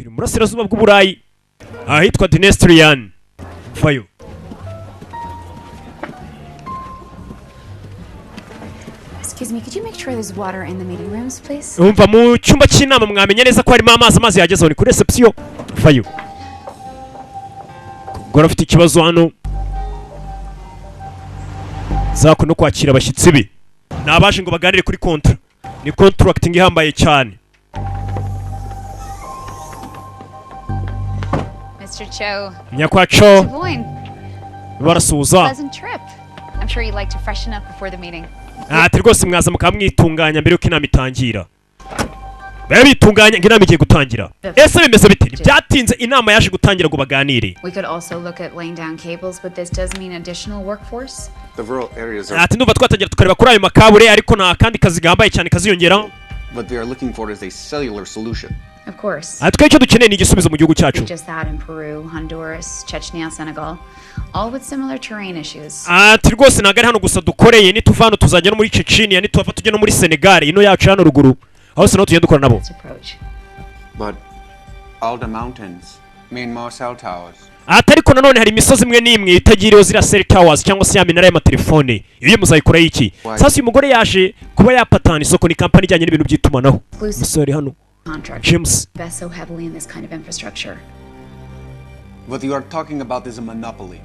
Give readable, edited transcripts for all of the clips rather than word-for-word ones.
Turi mu burasirazuba bw'Uburayi, ahitwa Dinestrian. Vayo. Excuse me, could you make sure there's water in the meeting rooms, please? Umva, mu cyumba cy'inama mwamenya neza ko harimo amazi. Amazi yagezeho, ni kuri reception. Vayo. Umugore afite ikibazo hano zako no kwakira abashyitsi be, ni abaje ngo baganire kuri contrat, ni contracting ihambaye cyane. Mr. Cho. Nyakwaco. Boyne, barasuhuza. Pleasant trip. I'm sure you'd like to freshen up before the meeting. Ati rwose mwaza mukaba mwitunganya mbere yuko inama itangira. Babe bitunganya ngo inama igiye gutangira. Ese bimeze bite? Ntibyatinze, inama yaje gutangira ngo baganire. We could also look at laying down cables, but this does mean additional workforce. The rural areas are Ati ndumva twatangira tukareba kuri ayo makabure, ariko nta kandi kazi gahambaye cyane kaziyongeraho. What they are looking for is a cellular solution. Of course. Ati twe icyo dukeneye ni igisubizo mu gihugu cyacu. Just that in Peru, Honduras, Chechnya, Senegal, all with similar terrain issues. Ati rwose ntabwo ari hano gusa dukoreye, nituva hano tuzajya no muri Chechnya, nituhava tujya no muri Senegal ino yacu hano ruguru, aho hose naho tugenda dukora nabo. Approach. But all the mountains mean more cell towers. Ati ariko nanone hari imisozi imwe n'imwe itagiriyeho ziriya cell towers cyangwa se ya minara y'amatelefone. Iyo muzayikoraho iki? Sasa uyu mugore yaje kuba yapatana isoko, ni kampani ijyanye n'ibintu by'itumanaho. Umusore hano Contract. James. Invest so heavily in this kind of infrastructure. What you are talking about is a monopoly.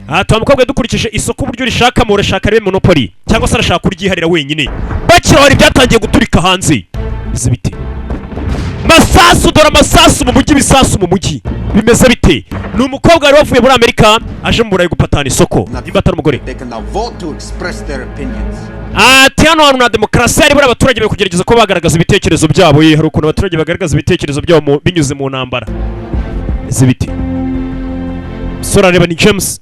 Aha tuba mukobwa, dukurikije isoko uburyo urishakamo, urashaka ribe monopoly cyangwa se arashaka kuryiharira wenyine. Bakira, hari ibyatangiye guturika hanze. Bimeze bite? Masasu, dore amasasu mu mujyi, ibisasu mu mujyi, bimeze bite? Ni umukobwa wari wavuye muri Amerika aje mu Burayi gupatana isoko, nimba atari umugore. They can now vote to express their opinions. Ati hano hantu na demokarasi hari, buriya abaturage bari kugerageza kuba bagaragaza ibitekerezo byabo. Ye, hari ukuntu abaturage bagaragaza ibitekerezo byabo binyuze mu ntambara. Bimeze bite? Umusore areba, ni James.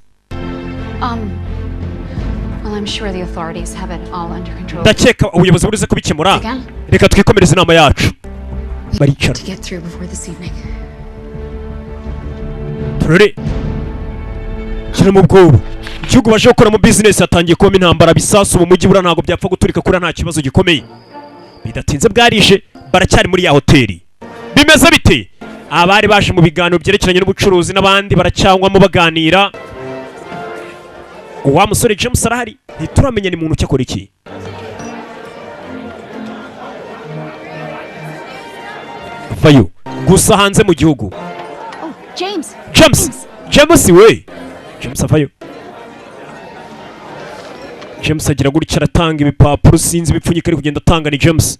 Well, I'm sure the authorities have it all under control. Ndakeka ubuyobozi burize kubikemura. Again? Reka twikomereze inama yacu. Baricara. To get through before this evening. Turore shyiramo ubwoba. Igihugu baje gukoramo bizinesi hatangiye kubamo intambara, bisasu mu mujyi. Buriya ntabwo byapfa guturika kuriya, nta kibazo gikomeye. Bidatinze bwarije, baracyari muri ya hoteli. Bimeze bite? Abari baje mu biganiro byerekeranye n'ubucuruzi n'abandi baracyangwamo baganira. Wa musore James arahari, ntituramenya ni muntu cyakora iki. Vayo gusa hanze mu gihugu. Oh, James! James, James we, James avayo. James agira gutya aratanga ibipapuro, sinzi ibipfunyika ari kugenda atanga, ni James.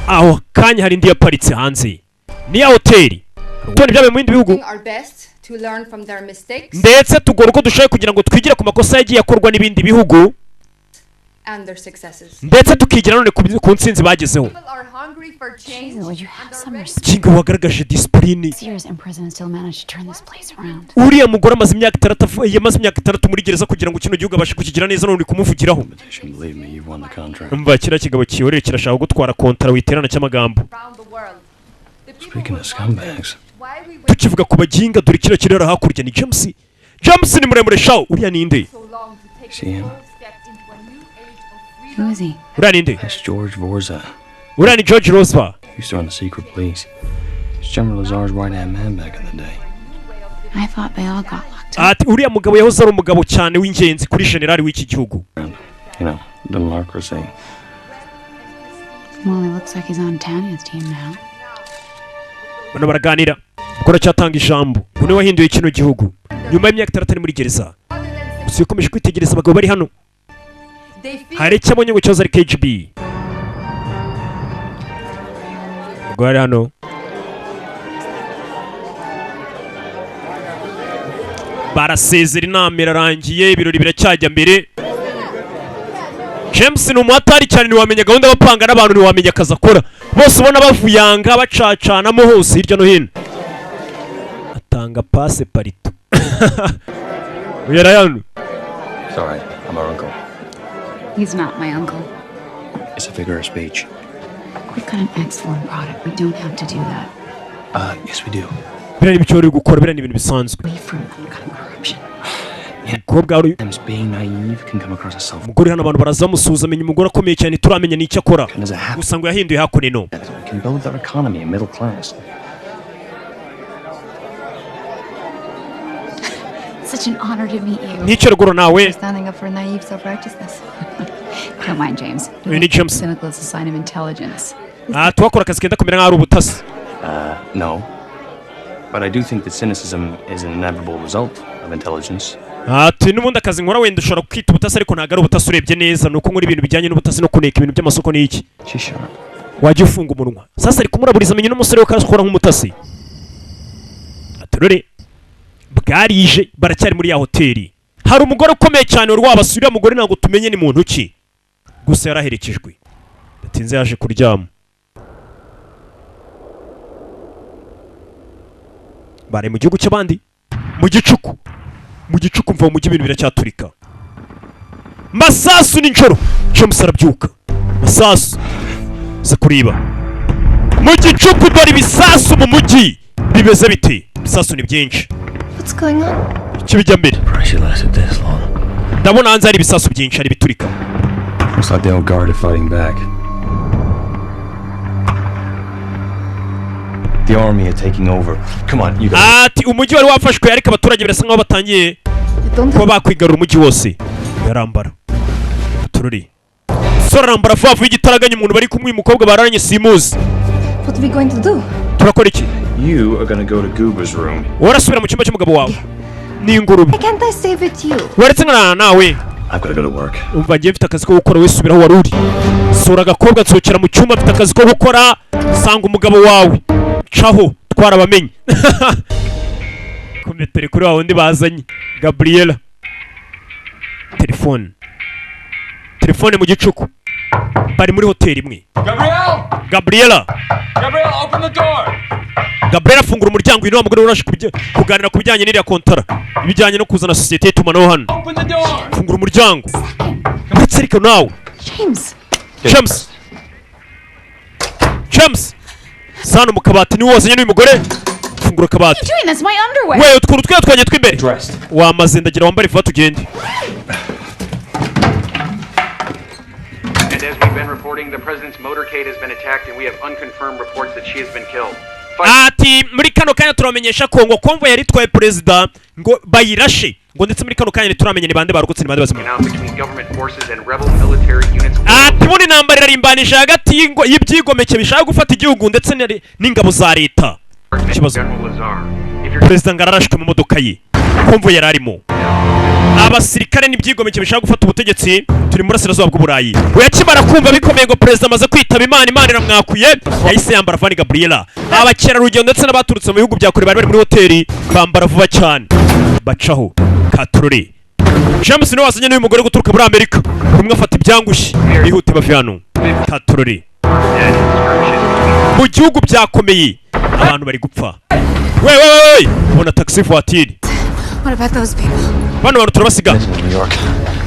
Aho kanya hari indi yaparitse hanze, ni ya hoteli. Tubona ibyabaye mu bindi bihugu. Doing our best to learn from their mistakes Ndetse tugora uko dushoboye kugira ngo twigire ku makosa yagiye akorwa n'ibindi bihugu and their successes. ndetse tukigira none ku ntsinzi bagezeho. People are hungry for change. Will you have some respect? Kinga wagaragaje disipurine. Years in prison and still managed to turn this place around. Uriya mugore amaze imyaka 6 yamaze imyaka 6 muri gereza kugira ngo kino gihugu abashe kukigira neza, none uri kumuvugiraho. Believe me, you've won the contract. Umva, kiriya kigabo kihoreye kirashaka gutwara kontara, witerana cy'amagambo. Speaking of scumbags, Tukivuga ku baginga, dore kiriya kirera hakurya ni James. James ni muremure shawo. Uriya ninde? See him? Who is he? Uriya ninde? That's George Vorza. Uriya ni George Rosva. He used to run the secret police. He's General Lazar's right hand man back in the day. I thought they all got locked up. Ati uriya mugabo yahoze ari umugabo cyane w'ingenzi kuri generali w'iki gihugu. You know, democracy. Well, he looks like he's on Tanya's team now. Bano baraganira, ubwo aracyatanga ijambo ngo niwe wahinduye kino gihugu nyuma y'imyaka 6 ari muri gereza. Gusa yakomeje kwitegereza abagabo bari hano, hari icyo abonye ngo cyoza ari KGB. Ubwo bari hano barasezera, inama irarangiye, ibirori biracyajya mbere. James ni umuhatari cyane, ntiwamenya gahunda bapanga n'abantu, ntiwamenya akazi akora. Bose ubona bavuyanga bacacanamo hose hirya no hino, atanga passe partout. Uyu arayanu. Sorry, I'm her uncle. He's not my uncle. It's a figure of speech. We've got an excellent product. We don't have to do that. Yes, we do. Biriya ni ibyo bari gukora, biriya ni ibintu bisanzwe. Away from that kind of corruption. Umukobwa wari Sometimes being naive can come across as self. Umugore hano abantu baraza bamusuhuza, amenya umugore akomeye cyane, turamenya n'icyo akora gusa ngo yahinduye hakuno ino. Can build their economy and middle class. Such an honor to meet you. N'icyo ruguru nawe. Standing up for naive self-righteousness. Don't mind James. Uyu ni James. Cynical is a sign of intelligence. Aha tuhakora akazi kenda kumera nk'aho ari ubutasi. No. But I do think that cynicism is an inevitable result of intelligence. Ati n'ubundi akazi nkora wenda ushobora kwita ubutasi, ariko ntabwo ari ubutasi urebye neza, ni uko nkora ibintu bijyanye n'ubutasi no kuneka ibintu by'amasoko n'iki. She's sharp. Wajya ufunga umunwa. Sasa ari kumuraburiza, amenya n'umusore we ko akora nk'umutasi. Aturore bwarije, baracyari muri ya hoteli, hari umugore ukomeye cyane wari wabasuye. Uriya mugore ntabwo tumenye ni muntu ki, gusa yaraherekejwe. Datinze yaje kuryama. Bari mu gihugu cy'abandi mu gicuku, mu gicuku mva mu mujyi ibintu biracyaturika, masasu nijoro. James arabyuka, masasu za kuriba mu gicuku. Dore ibisasu mu mujyi bimeze biti, ibisasu ni byinshi. What's going on? Ikibijya mbere. Surprised she lasted this long. Ndabona hanze hari ibisasu byinshi, hari ibiturika. Looks like the old guard are fighting back. The army are taking over. Come on, you guys. Ati umujyi wari wafashwe, ariko abaturage birasa nkaho batangiye kuba bakwigarura umujyi wose. Yarambara tururi sora, arambara vuba vuba igitaraganya. Umuntu bari kumwe, uyu mukobwa bararanye simuzi. What are we going to do? Turakora iki? You are gonna go to Goober's room. Warasubira mu cyumba cy'umugabo wawe n'ingurube. Why can't I stay with you? Waretse nkarana nawe. I've gotta go to work. Umva, ngiye mfite akazi ko gukora, wisubira aho wari uri. Sura agakobwa, nsohokera mu cyumba, mfite akazi ko gukora, sanga umugabo wawe caho twarabamenye. Kometere kuri wa wundi bazanye Gabriela. Telefone, telefone mu gicuku, bari muri hoteli imwe. Gabrielle! Gabriela! Gabrielle, open the door! Gabriela, afungura umuryango. Uyu ni wa mugore uraje kuganira ku bijyanye n'iriya kontara, ibijyanye no kuzana sosiyete y'itumanaho hano. Open the door! Fungura umuryango ndetse ariko nawe. James! James, James, sano mu kabati niwe wazanye n'uyu mugore. Fungura akabati. Doing that's my underwear! We, utwuru twe twanjye tw'imbere wamaze, ndagira wambare vuba tugende. And as we've been reporting, the president's motorcade has been attacked, and we have unconfirmed reports that she has been killed. Ati muri kano kanya turamenyesha ko ngo convoy yari itwaye perezida ngo bayirashe, ngo ndetse muri kano kanya ntituramenya ni bande barokotse, ni bande bazima. Now between government forces and rebel military units. Ati buno intambara irarimbanije hagati y'ibyigomeke bishaka gufata igihugu ndetse n'ingabo za leta. Ikibazo, General Lazar. If you're perezida ngo ararashwe mu modoka ye, convoy yari arimo, abasirikare n'ibyigomeke bishaka gufata ubutegetsi. Turi mu burasirazuba bw'Uburayi. We akimara kumva bikomeye ngo perezida amaze kwitaba Imana, Imana iramwakuye, yahise yambara vani Gabriela. Abakerarugendo ndetse n'abaturutse mu bihugu bya kure bari bari muri hoteli bambara vuba cyane bacaho katurore. James niwe wazanye n'uyu mugore guturuka muri Amerika. Buri umwe afata ibyangushye bihute bava hano katurore. Mu gihugu byakomeye, abantu bari gupfa. We we we we, ubona taxi voiture. What about those people? Bano bantu turabasiga. New York.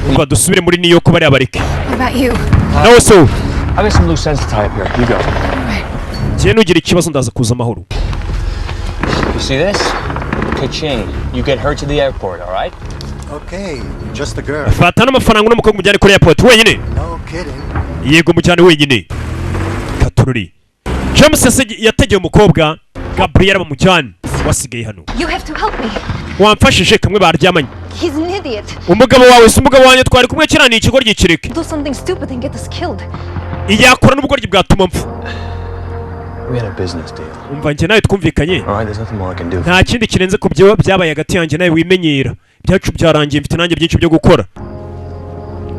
Umva, dusubire muri New York, bariya bareke. What about you? Nawe se wowe? I got some loose ends to tie up here. You go. Njyewe nugira ikibazo ndaza kuza amahoro. You see this? Ka-ching. You get her to the airport, all right? Okay, just the girl. Fata n'amafaranga n'umukobwa umujyane kuri airport wenyine. No kidding. Yego, mujyane wenyine katururi. James yategeye umukobwa Gabriel bamujyane, wasigaye hano. You have to help me. Wamfashije kamwe baryamanye. He's an idiot. Umugabo wawe si umugabo wanjye, twari kumwe kiriya ni ikigo kireke. Do something stupid and get us killed. Iyakora n'ubugoryi bwatuma mpfa. We had a business deal. Umva, njye nawe twumvikanye. All right, there's nothing more I can do. Nta kindi kirenze ku byo byabaye hagati yanjye nawe, wimenyera ibyacu byarangiye, mfite nanjye byinshi byo gukora.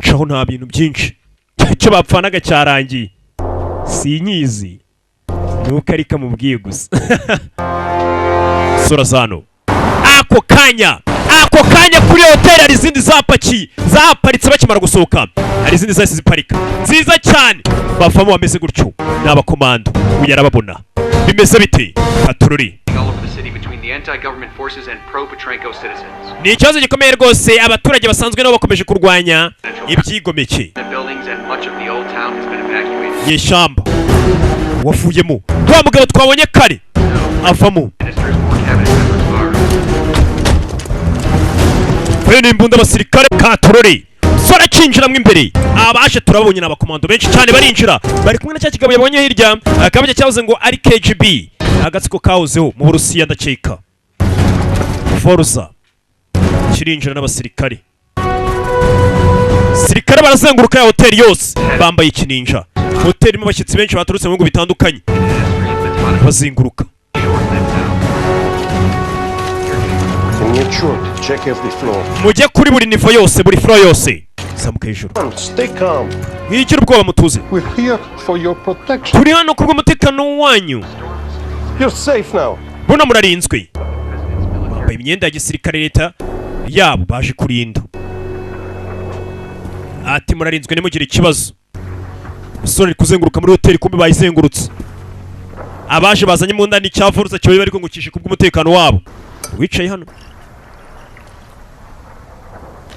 Caho nta bintu byinshi, icyo bapfanaga cyarangiye, sinyizi nuko ariko amubwiye gusa. Sora zano ako kanya, ako kanya kuri hoteli hari izindi zapakiye zaparitse bakimara gusohoka, hari izindi zahise ziparika nziza cyane, bavamo bameze gutyo, ni abakomando. Uyu arababona, bimeze bite patururi? All over the city between the anti-government forces and pro-Petrenko citizens. Ni ikibazo gikomeye rwose, abaturage basanzwe nabo bakomeje kurwanya ibyigomeke. The buildings and much of the old town has been evacuated. Nyeshyamba wavuyemo wa mugabo twabonye kare avamo. Ministers or cabinet members are. Vayo n'imbunda, abasirikare katorore. Sora akinjiramo imbere, abaje turabonye ni abakomando benshi cyane, barinjira bari kumwe na cya kigabo yabonye hirya, akaba cyahoze ngo ari KGB, agatsiko kahozeho mu Burusiya ndakeka. Forza kirinjira n'abasirikare, sirikare barazenguruka ya hoteli yose bambaye ikininja. Hoteli irimo abashyitsi benshi baturutse mu bihugu bitandukanye, bazenguruka. Make sure to check every floor. Mujye kuri buri niveau yose, buri floor yose, zamuka hejuru. Stay calm. Mwigire ubwoba, mutuze. We're here for your protection. Turi hano kubw'umutekano wanyu. You're safe now. Buno murarinzwe. Bambaye imyenda ya gisirikare, leta yabo baje kurinda. Ati murarinzwe, ntimugire ikibazo. Umusore ari kuzenguruka muri hoteli, kumbe bayizengurutse. Abaje bazanye mu nda n'icyavurutse kibaye bari kungukisha kubw'umutekano wabo. Wicaye hano.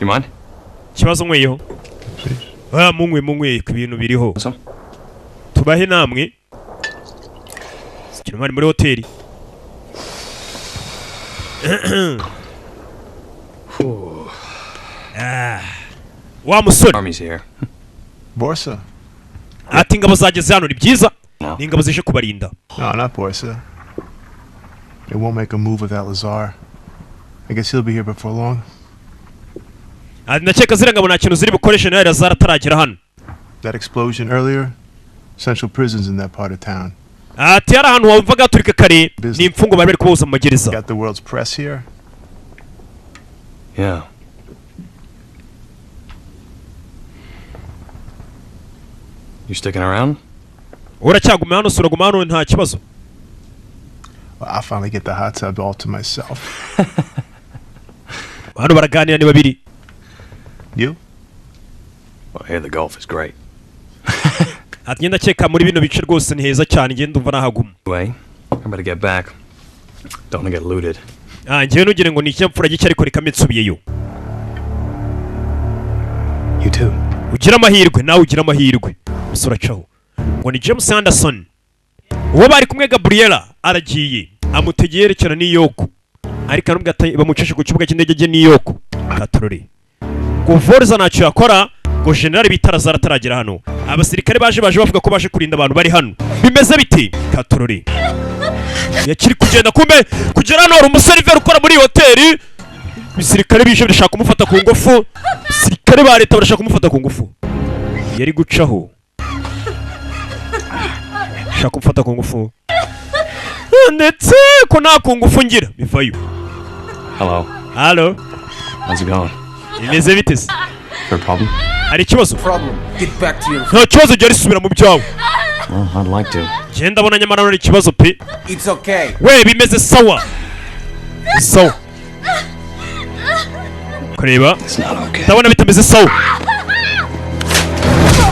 You mind? Ikibazo nkweyeho? Ah, munywe, munywe ku bintu biriho. Tubahe namwe. Ikintu bari muri hoteli. Ah. Wa musore. Army's here. Borsa. Ati ingabo zageze hano, ni byiza, ni ingabo zije kubarinda. No, not Borsa. They won't make a move without Lazar. I guess he'll be here before long. Ati ndakeka ziriya ngabo nta kintu ziri bukoreshe nawe Lazar ataragera hano. That explosion earlier, Central Prison's in that part of town. Ati hari ahantu wumvaga haturika kare, ni imfungwa bari bari kuboza mu magereza. Got the world's press here. Yeah. You sticking around? Uracyaguma hano se? Uraguma hano, nta kibazo? Well, I'll finally get the hot tub all to myself. Hano baraganira ni babiri. You? Well, here the golf is great. Ati ngenda ndakeka muri bino bice rwose ni heza cyane, ngenda ndumva nahaguma. Anyway, I better get back. Don't wanna get looted. Ah, njyewe ntugire ngo ni ikinyabupfura gike, ariko reka mbe nsubiyeyo. You too. Ugira amahirwe nawe, ugira amahirwe. Umusore acaho ngo ni James Anderson, uwo bari kumwe Gabriela aragiye, amutegeye yerekera New York, ariko aramubwira ati bamucishe ku kibuga cy'indege ajye New York. Katorore ngo Vorza ntacyo yakora ngo general bita Lazar ataragera hano. Abasirikare baje bavuga ko baje kurinda abantu bari hano, bimeze biti katorore yakiri kugenda, kumbe kugera hano hari umuseriveri ukora muri iyi hoteli. Ibisirikare bije birashaka kumufata ku ngufu, abasirikare ba leta barashaka kumufata ku ngufu. Yari gucaho shaka kumufata ku ngufu, ndetse ko nta ku ngufu ngira bivayo. Hello. Halo. How's it going? Bimeze bite se? Is there a problem? Hari ikibazo? Problem. Get back to your. Nta kibazo gihari, subira mu byawe. Well, I'd like to. Ngenda ndabona nyamara hari ikibazo pe. It's okay. We bimeze sawa sawa, kureba ndabona bitameze sawa.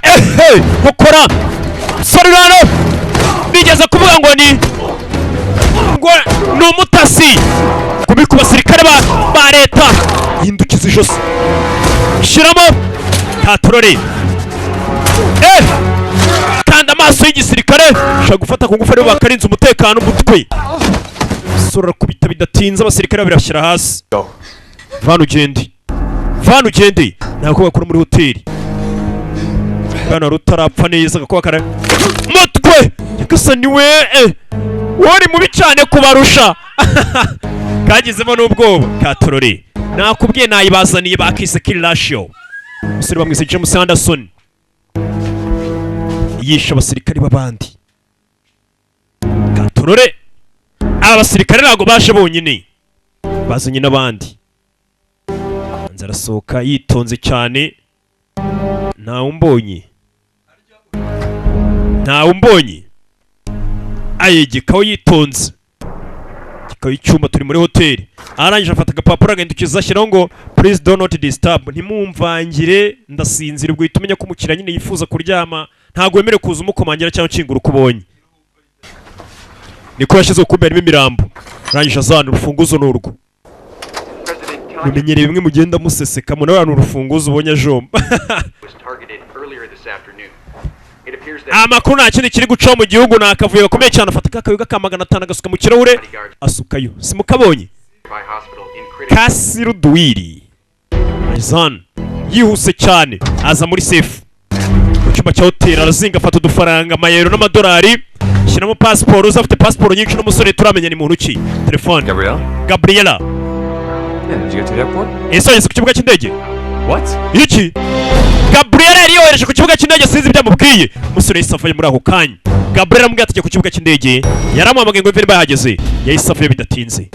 Ehe, gukora sorry rano bigeze kuvuga ngo ni ngo ni umutasi kubi ku basirikare ba leta. Hindukiza ijosi, shyiramo katorore, eh kanda amaso y'igisirikare ushaka gufata ku ngufu, aribo bakarinze umutekano. Umutwe sora kubita bidatinze, abasirikare babirashyira hasi. Vana ugende, vana ugende. Ntabwo bakora muri hoteli bwana wari utarapfa neza agakuba kare mutwe nyagasani we, eh wari mubi cyane kubarusha, kagizemo n'ubwoba katorore. Nakubwiye nayibazaniye, bakise kill ratio. Umusore bamwise James Anderson yishe abasirikare b'abandi katorore. Aba basirikare ntabwo baje bonyine, bazanye n'abandi. Nza arasohoka yitonze cyane, ntawe umbonye, ntawe umbonye, ayegekaho yitonze gikaho icyuma. Turi muri hoteli. Arangije afata agapapuro agahindukiza ashyiraho ngo "Please do not disturb", ntimumvangire, ndasinzira. Ubwo uhita umenya ko umukiriya nyine yifuza kuryama, ntabwo wemerewe kuza umukomangira cyangwa ukingura uko ubonye. Niko yashyizeho, kumbe harimo imirambo. Arangije azana urufunguzo, ni urwo mumenyereye bimwe mugenda museseka nawe ni urufunguzo ubonye ajomba. Was targeted earlier this afternoon. It appears that Amakuru nta kindi kiri gucaho mu gihugu, ni akavuyo gakomeye cyane. Afata ka kayoga ka 500 agasuka mu kirahure, asukayo, simukabonye by hospital in critical kasiruduwiri. Zan yihuse cyane aza muri safe mu cyumba cya hoteli, arazinga, afata udufaranga, amayero n'amadolari, shyiramo pasiporo. Uza afite pasiporo nyinshi n'umusore turamenya ni muntu ki. Telefone. Gabrielle? Gabriela. Yeah, did you get to the airport? Ese wageze ku kibuga cy'indege? What? Iki Gabriela yari yohereje ku kibuga cy'indege, sinzi ibyo amubwiye. Umusore yahise avayo muri ako kanya. Gabriela amubwiye ati: "Jya ku kibuga cy'indege." Yaramuhamagaye ngo imve niba yahageze. Yahise avayo bidatinze.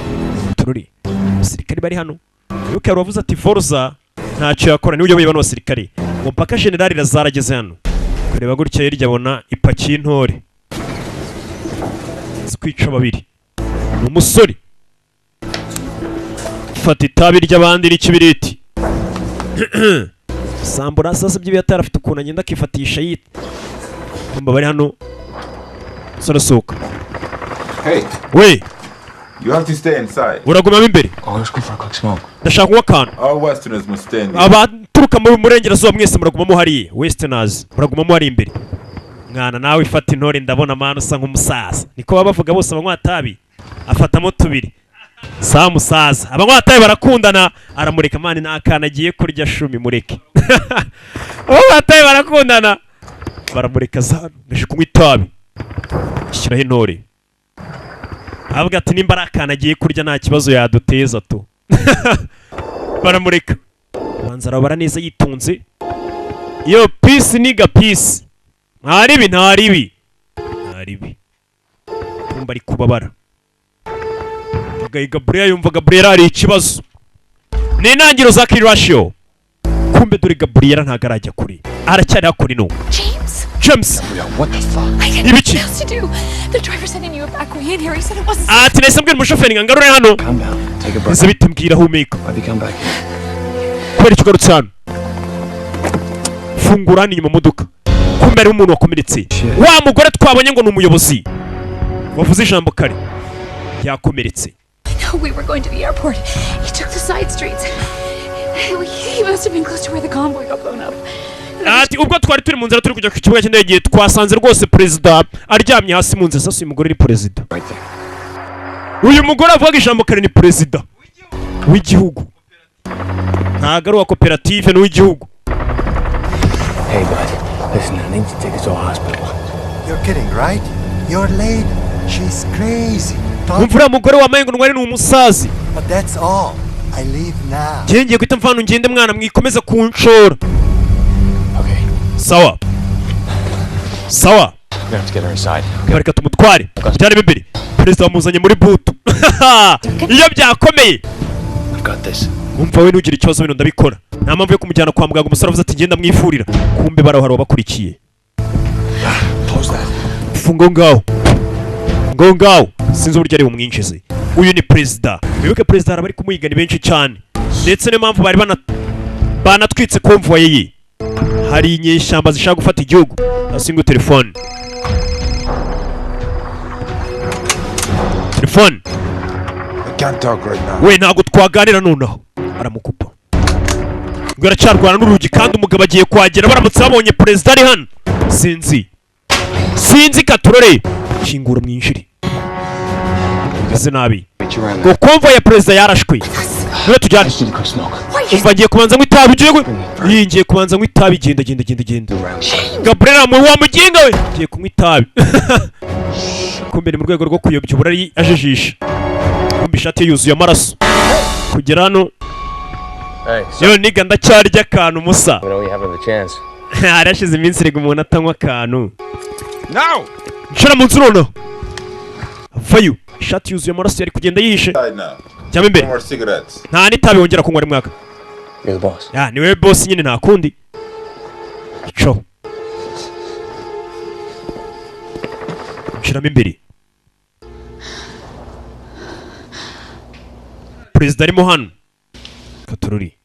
Tururi abasirikari bari hano. Wibuke yari wavuze ati Forza ntacyo yakora, niwe uyoboye bano basirikari, ngo mpaka generali Lazaro ageze hano. Kureba gutya hirya abona ipaki y'intore izi kwica babiri. Ni umusore fata itabi ry'abandi n'ikibiriti. Sambura sasa by'ibiyatari, afite ukuntu agenda akifatisha yita kumva bari hano. Umusore asohoka. Hey, We. you have to stay inside. Uragumamo imbere. Oh, let's go for a quick smoke. Ndashaka kunywa akantu. All Westerners must stay in the Abaturuka mu burengerazuba mwese muragumamo hariya. Westerners muragumamo hari imbere. Mwana, nawe ifata intore, ndabona mwana usa nk'umusaza. Niko baba bavuga bose abanywa tabi. Afatamo tubiri. Sa musaza, abanywa tabi barakundana. Aramureka mani, nta kana agiye kurya shumi, mureke. Abanywa tabi barakundana, baramureka. Za ngaje kunywa itabi, shyiraho intore. Avuga ati nimba ari akana agiye kurya nta kibazo yaduteza tu. Baramureka. Banza arabara neza yitonze. Yo, peace nigga, peace. Ntaribi, ntaribi, ntaribi. Kumva ari kubabara. Gabriel yumva Gabriel hari ikibazo. Ni intangiriro za Kill Ratio. Kumbe dore Gabriel ntabwo arajya kure, aracyari hakuno. James! James! What the fuck? I had Ibiki? nothing else to do. The driver said he knew a back way in here. He said it wasn't. Ati nahise mbwira umushoferi ngo ngarure hano. Calm down. Take a breath. Ese bite? Mbwira, humeka. Why'd you come back here? Kubera icyo ugarutse hano? Fungura hano inyuma modoka. Kumbe hariho umuntu wakomeretse. Wa mugore twabonye ngo ni umuyobozi wavuze ijambo kare yakomeretse. No, we were going to the airport. He took the side streets. He must have been close to where the convoy got blown up. Ati ubwo twari turi mu nzira turi kujya ku kibuga cy'indege, twasanze rwose perezida aryamye hasi mu nzira. Sasa uyu mugore ni perezida. Right there. Uyu mugore avuga ijambo kare ni perezida w'igihugu, ntabwo ari uwa koperative, ni uw'igihugu. Hey, bud. Listen, I need you to take us to a hospital. You're kidding, right? Your lady, she's crazy. Talk, Umva, uriya mugore wambaye ngo ntwari ni umusazi. But that's all. I leave now. Ngiye, ngiye guhita mvana, ngende mwana, mwikomeza kunshora. Okay. Sawa sawa. We're gonna have to get her inside. Reka tumutware byarimo imbere. Perezida wamuzanye muri boot iyo byakomeye. I've got this. Umva we, ntugire ikibazo, bino ndabikora. Nta mpamvu yo kumujyana kwa muganga. Umusore avuze ati ngenda mwivurira. Kumbe barahari wabakurikiye. Close that. Funga aho ngaho, ngaho ngaho. Sinzi uburyo ari bumwinjize. Uyu ni perezida. Wibuke perezida hari abari kumuhiga, ni benshi cyane, ndetse niyo mpamvu bari banatwitse convoy ye. Hari inyeshyamba zishaka gufata igihugu. Asinga telefone, telefone. I can't talk right now. We, ntabwo twaganira nonaho. Aramukupa ngo aracyarwana n'urugi, kandi umugabo agiye kuhagera. Baramutse babonye perezida ari hano, sinzi, sinzi. Katurore, kingura mwinjire, bimeze nabi. Ngo convoy ya perezida yarashwe, niwe tujyane. Umva, ngiye kubanza nywa itabi. Ugiye iyi, ngiye kubanza nywa itabi. Genda, genda, genda, genda. Gabriela, mu wa muginga we, ngiye kunywa itabi. Kumbe ni mu rwego rwo kuyobya uburari, ajijisha. Kumbe ishati ye yuzuye amaraso kugera hano. Hey, Yo nigga, ndacyarya akantu musa. We know you have another chance. Harashize iminsi rega umuntu atanywa akantu. Now! Nshira mu nzu noneho. Vayo, ishati yuzuye amaraso, yari kugenda yihishe. Inside now. Jyamo imbere. No more cigarettes. Nta n'itabi wongera kunywa ari mwaka. You're the boss. Ya, ni wewe boss nyine, nta kundi. Ico nshiramo imbere. Perezida arimo hano, katururi.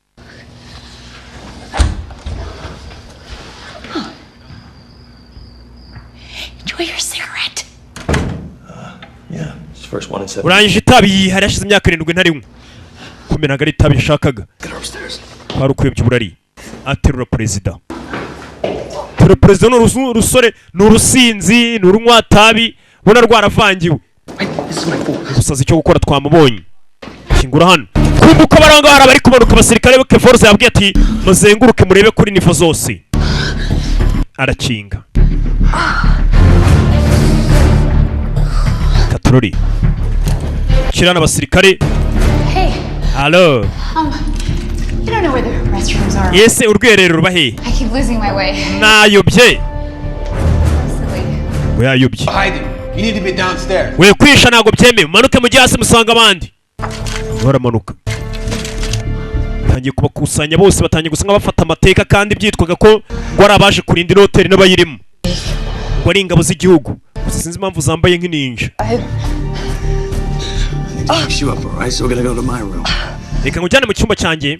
Enjoy your cigarette. Yeah, it's the first one in 7. Urangije itabi? Hari hashize imyaka 7 ntarinywa. Kumbe ntabwo ari itabi yashakaga. Get her upstairs. Kwari ukuyobya uburari. Aterura perezida. Terura perezida. Ni urusore, ni urusinzi, ni urunywa-tabi, ubona rwaravangiwe. This is my fault. Gusaza icyo gukora twamubonye. Kingura hano. Kumbe Kumva uko baranga, hari abari kumanuka, abasirikare be. Force yabwiye ati: "Muzenguruke murebe kuri niveau zose." Arakinga katurori kirana abasirikare. Hey, Halo. You don't know where the restrooms are. Ese urwiherero ruba hehe? I keep losing my way. Nayobye. Silly. We yayobye. Hiding. You need to be downstairs. We kwisha ntabwo byemewe, manuke mujye hasi musanga abandi. Baramanuka, batangiye kubakusanya bose, batangiye gusa nk'abafata amateka, kandi byitwaga ko ngo ari abaje kurinda ino hoteli n'abayirimo, ngo ari ingabo z'igihugu. Gusa sinzi impamvu zambaye nk'ininja. I need to fix you up, all right? So we're gonna go to my room. Reka nkujyane mu cyumba cyanjye,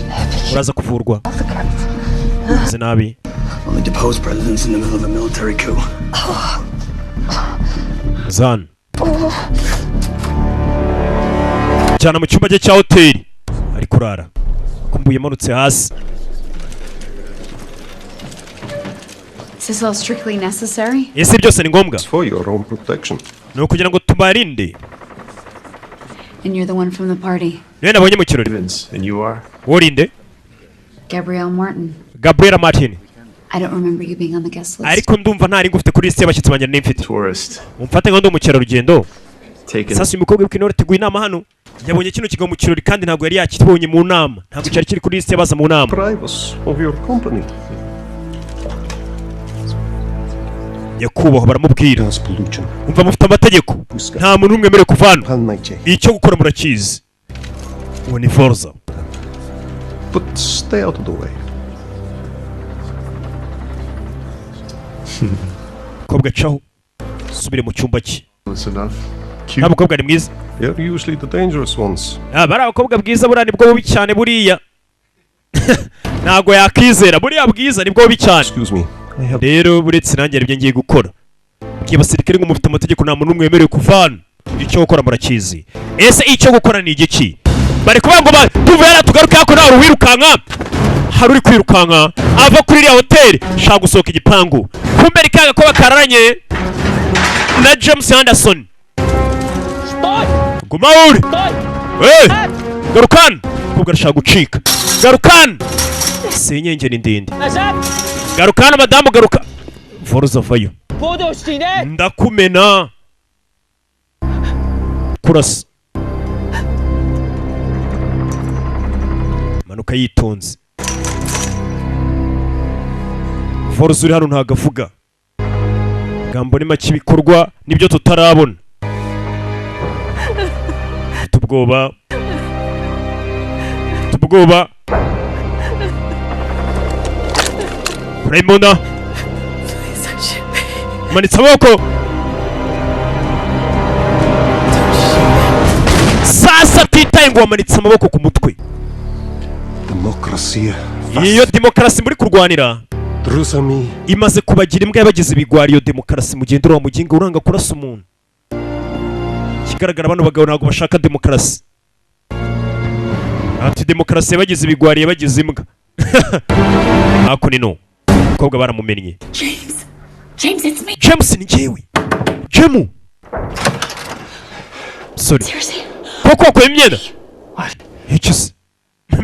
uraza kuvurwa. Meze nabi. Only deposed presidents in the middle of a military coup. Zan cyane mu cyumba cye cya hoteli ari kurara, kumbuye amanutse hasi. Is this all strictly necessary? Ese byose ni ngombwa? For your own protection. Ni ukugira ngo tubarinde. And you're the one from the party. Niwe nabonye mu kirori. And you are? Worinde? Gabrielle Martin. Gabriela Martin. I don't remember you being on the guest list. Ariko ndumva ntari ngufite kuri lisiti y'abashyitsi banjye nari mfite. Tourist. Umfate nka ndi umukerarugendo. Taken. Sasa uyu mukobwa w'intore teguye inama hano, yabonye kino kigo mu kirori, kandi ntabwo yari yakibonye mu nama, ntabwo cyari kiri kuri lisiti y'abaza mu nama. Privacy of your company. Nyakubahwa, baramubwira: "Umva, mufite amategeko, nta muntu n'umwe wemerewe kuva hano. Icyo gukora murakizi." Uwo ni Forza. But stay out of the way. Umukobwa acaho, subire mu cyumba cye. That's enough. Nta mukobwa ni mwiza. They're usually the dangerous ones. Ah, bari abakobwa bwiza buriya nibwo bubi cyane. Buriya ntabwo yakizera, buriya bwiza nibwo bubi cyane. Excuse me. I have Rero buretse nanjye hari ibyo ngiye gukora. Bwiye abasirikare ngo mufite amategeko, nta muntu n'umwe wemerewe kuva hano, icyo gukora murakizi. Ese icyo gukora ni igiki? Bari kuvuga ngo tuve hariya tugaruke hakuno. Hari uwirukanka, hari uri kwirukanka ava kuri iriya hoteli, shaka gusohoka igipangu. Kumbe rikanga ko bakararanye na James Anderson. Guma uri. Hey! Garukana! Umukobwa arashaka gucika. Garukana! Senyenge ni ndende. Garukana madamu, garuka. Voruza vayo. Ndakumena. Kurasa. Manuka yitonze. Voruza uri hano ntago avuga. Gambo ni make, ibikorwa nibyo tutarabona. Mfite ubwoba. Mfite ubwoba. Raymond manitse amaboko. Sasa atitaye ngo wamanitse amaboko ku mutwe. Democracy. Iyo demokarasi muri kurwanira Drusami. imaze kubagira imbwa, yabagize ibigwari iyo demokarasi. Mugendera wa muginga uranga kurasa umuntu. Ikigaragara bano bagabo ntabwo bashaka demokarasi. Ati demokarasi yabagize ibigwari, yabagize imbwa. Ako ni no umukobwa baramumennye. James! James, it's me! James, ni njyewe Jemu. Sorry. Seriously? Koko wakuye imyenda? Icyo se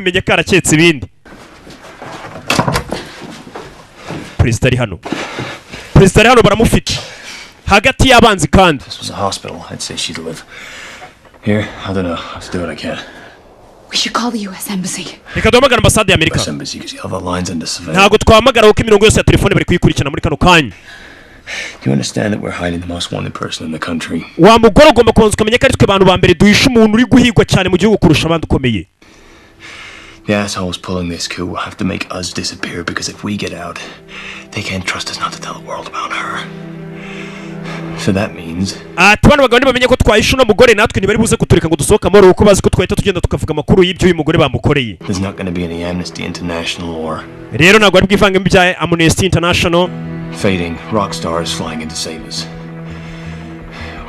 menya karaketse ibindi. Perezida ari hano, perezida ari hano, baramufite hagati y'abanzi kandi. This was a hospital. I'd say she'd live. Here, I don't know. Let's do what I can. We should call the U.S. Embassy. Reka duhamagare ambasade y'Amerika. US Embassy, because the other line's under surveillance. Ntabwo twahamagara kuko imirongo yose ya telefone bari kuyikurikirana muri kano kanya. Do you understand that we're hiding the most wanted person in the country? Wa mugore, ugomba kubanza ukamenya ko ari twe bantu ba mbere duhisha umuntu uri guhigwa cyane mu gihugu kurusha abandi ukomeye. The assholes pulling this coup will have to make us disappear because if we get out, they can't trust us not to tell the world about her. So that means Ati bano bagabo nibamenye ko twahishe uno mugore, natwe ntibari buze kutureka ngo dusohoke amahoro, kuko bazi ko twahita tugenda tukavuga amakuru y'ibyo uyu mugore bamukoreye. there's not going to be any Amnesty International or Rero ntabwo ari bwivange mu bya Amnesty International. fading rock stars flying in to save us.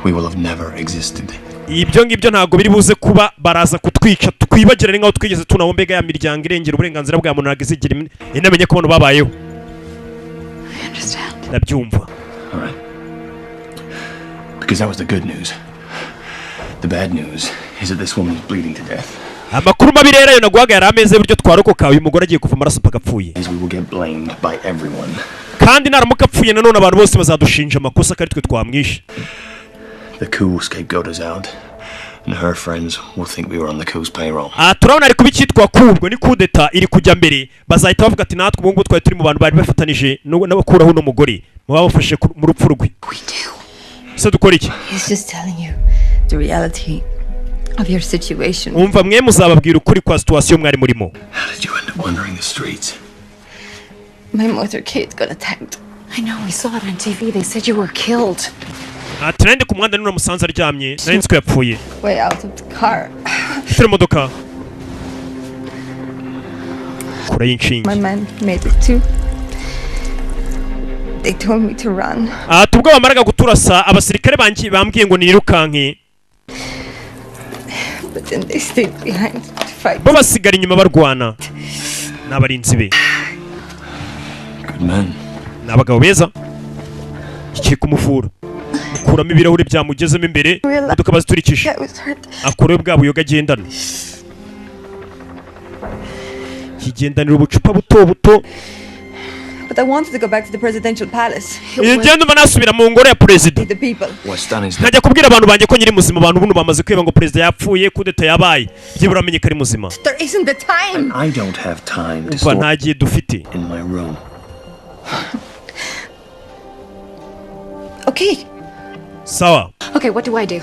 We will have never existed. Ibyo ngibyo ntabwo biri buze kuba, baraza kutwica twibagirane nk'aho twigeze tunaho. Mbega ya miryango irengera uburenganzira bwa muntu ntabwo izigera inamenye ko bano babayeho. Ndabyumva. All right. Because that was the good news. The bad news is that this woman is bleeding to death. Amakuru mabi rero ayo naguhaga yari ameze y'uburyo twarokoka. Uyu mugore agiye kuva amaraso mpaka apfuye. We will get blamed by everyone. Kandi naramuka apfuye nanone, abantu bose bazadushinja amakosa ko ari twe twamwishe. The coup will scapegoat us out, and her friends will think we were on the coup's payroll. Aha turabona ari kuba icyitwa kubwo ni kudeta iri kujya mbere. Bazahita bavuga ati natwe ubu ngubu twari turi mu bantu bari bafatanije n'abakuraho uno mugore mu babafashe mu rupfu rwe. Se dukora iki? He's just telling you the reality of your situation. Umva, mwe muzababwira ukuri kwa situation mwari murimo. How did you end up wandering the streets? My motorcade got attacked. I know, we saw it on TV. They said you were killed. Ati nari ndi ku muhanda none musanze aryamye, nari nzi ko yapfuye. Way out of the car. Turi modoka kure y'inshinge. My man made it too. They told me to run. Ati ubwo bamaraga kuturasa, abasirikare banjye bambwiye ngo nirukanke. But then they stayed behind to fight. Bo basigara inyuma barwana n'abarinzi be. Good men. Ni abagabo beza. Igiye kumuvura, mukuramo ibirahuri byamugezemo imbere, imodoka baziturikije. I was hurt. Akureho bwa buyoga agendana, yigendanira ubucupa buto buto. But I wanted to go back to the presidential palace. Ngenda umva nasubira mu ngoro ya perezida. The people. What's done is Nkajya kubwira abantu banjye ko nyiri muzima. Abantu buno bamaze kwiba ngo perezida yapfuye, kudeta yabaye, byibura bamenye ko ari muzima. There isn't the time. I don't have time to Umva, store nta gihe dufite. in my room. Okay. Sawa. Okay, what do I do?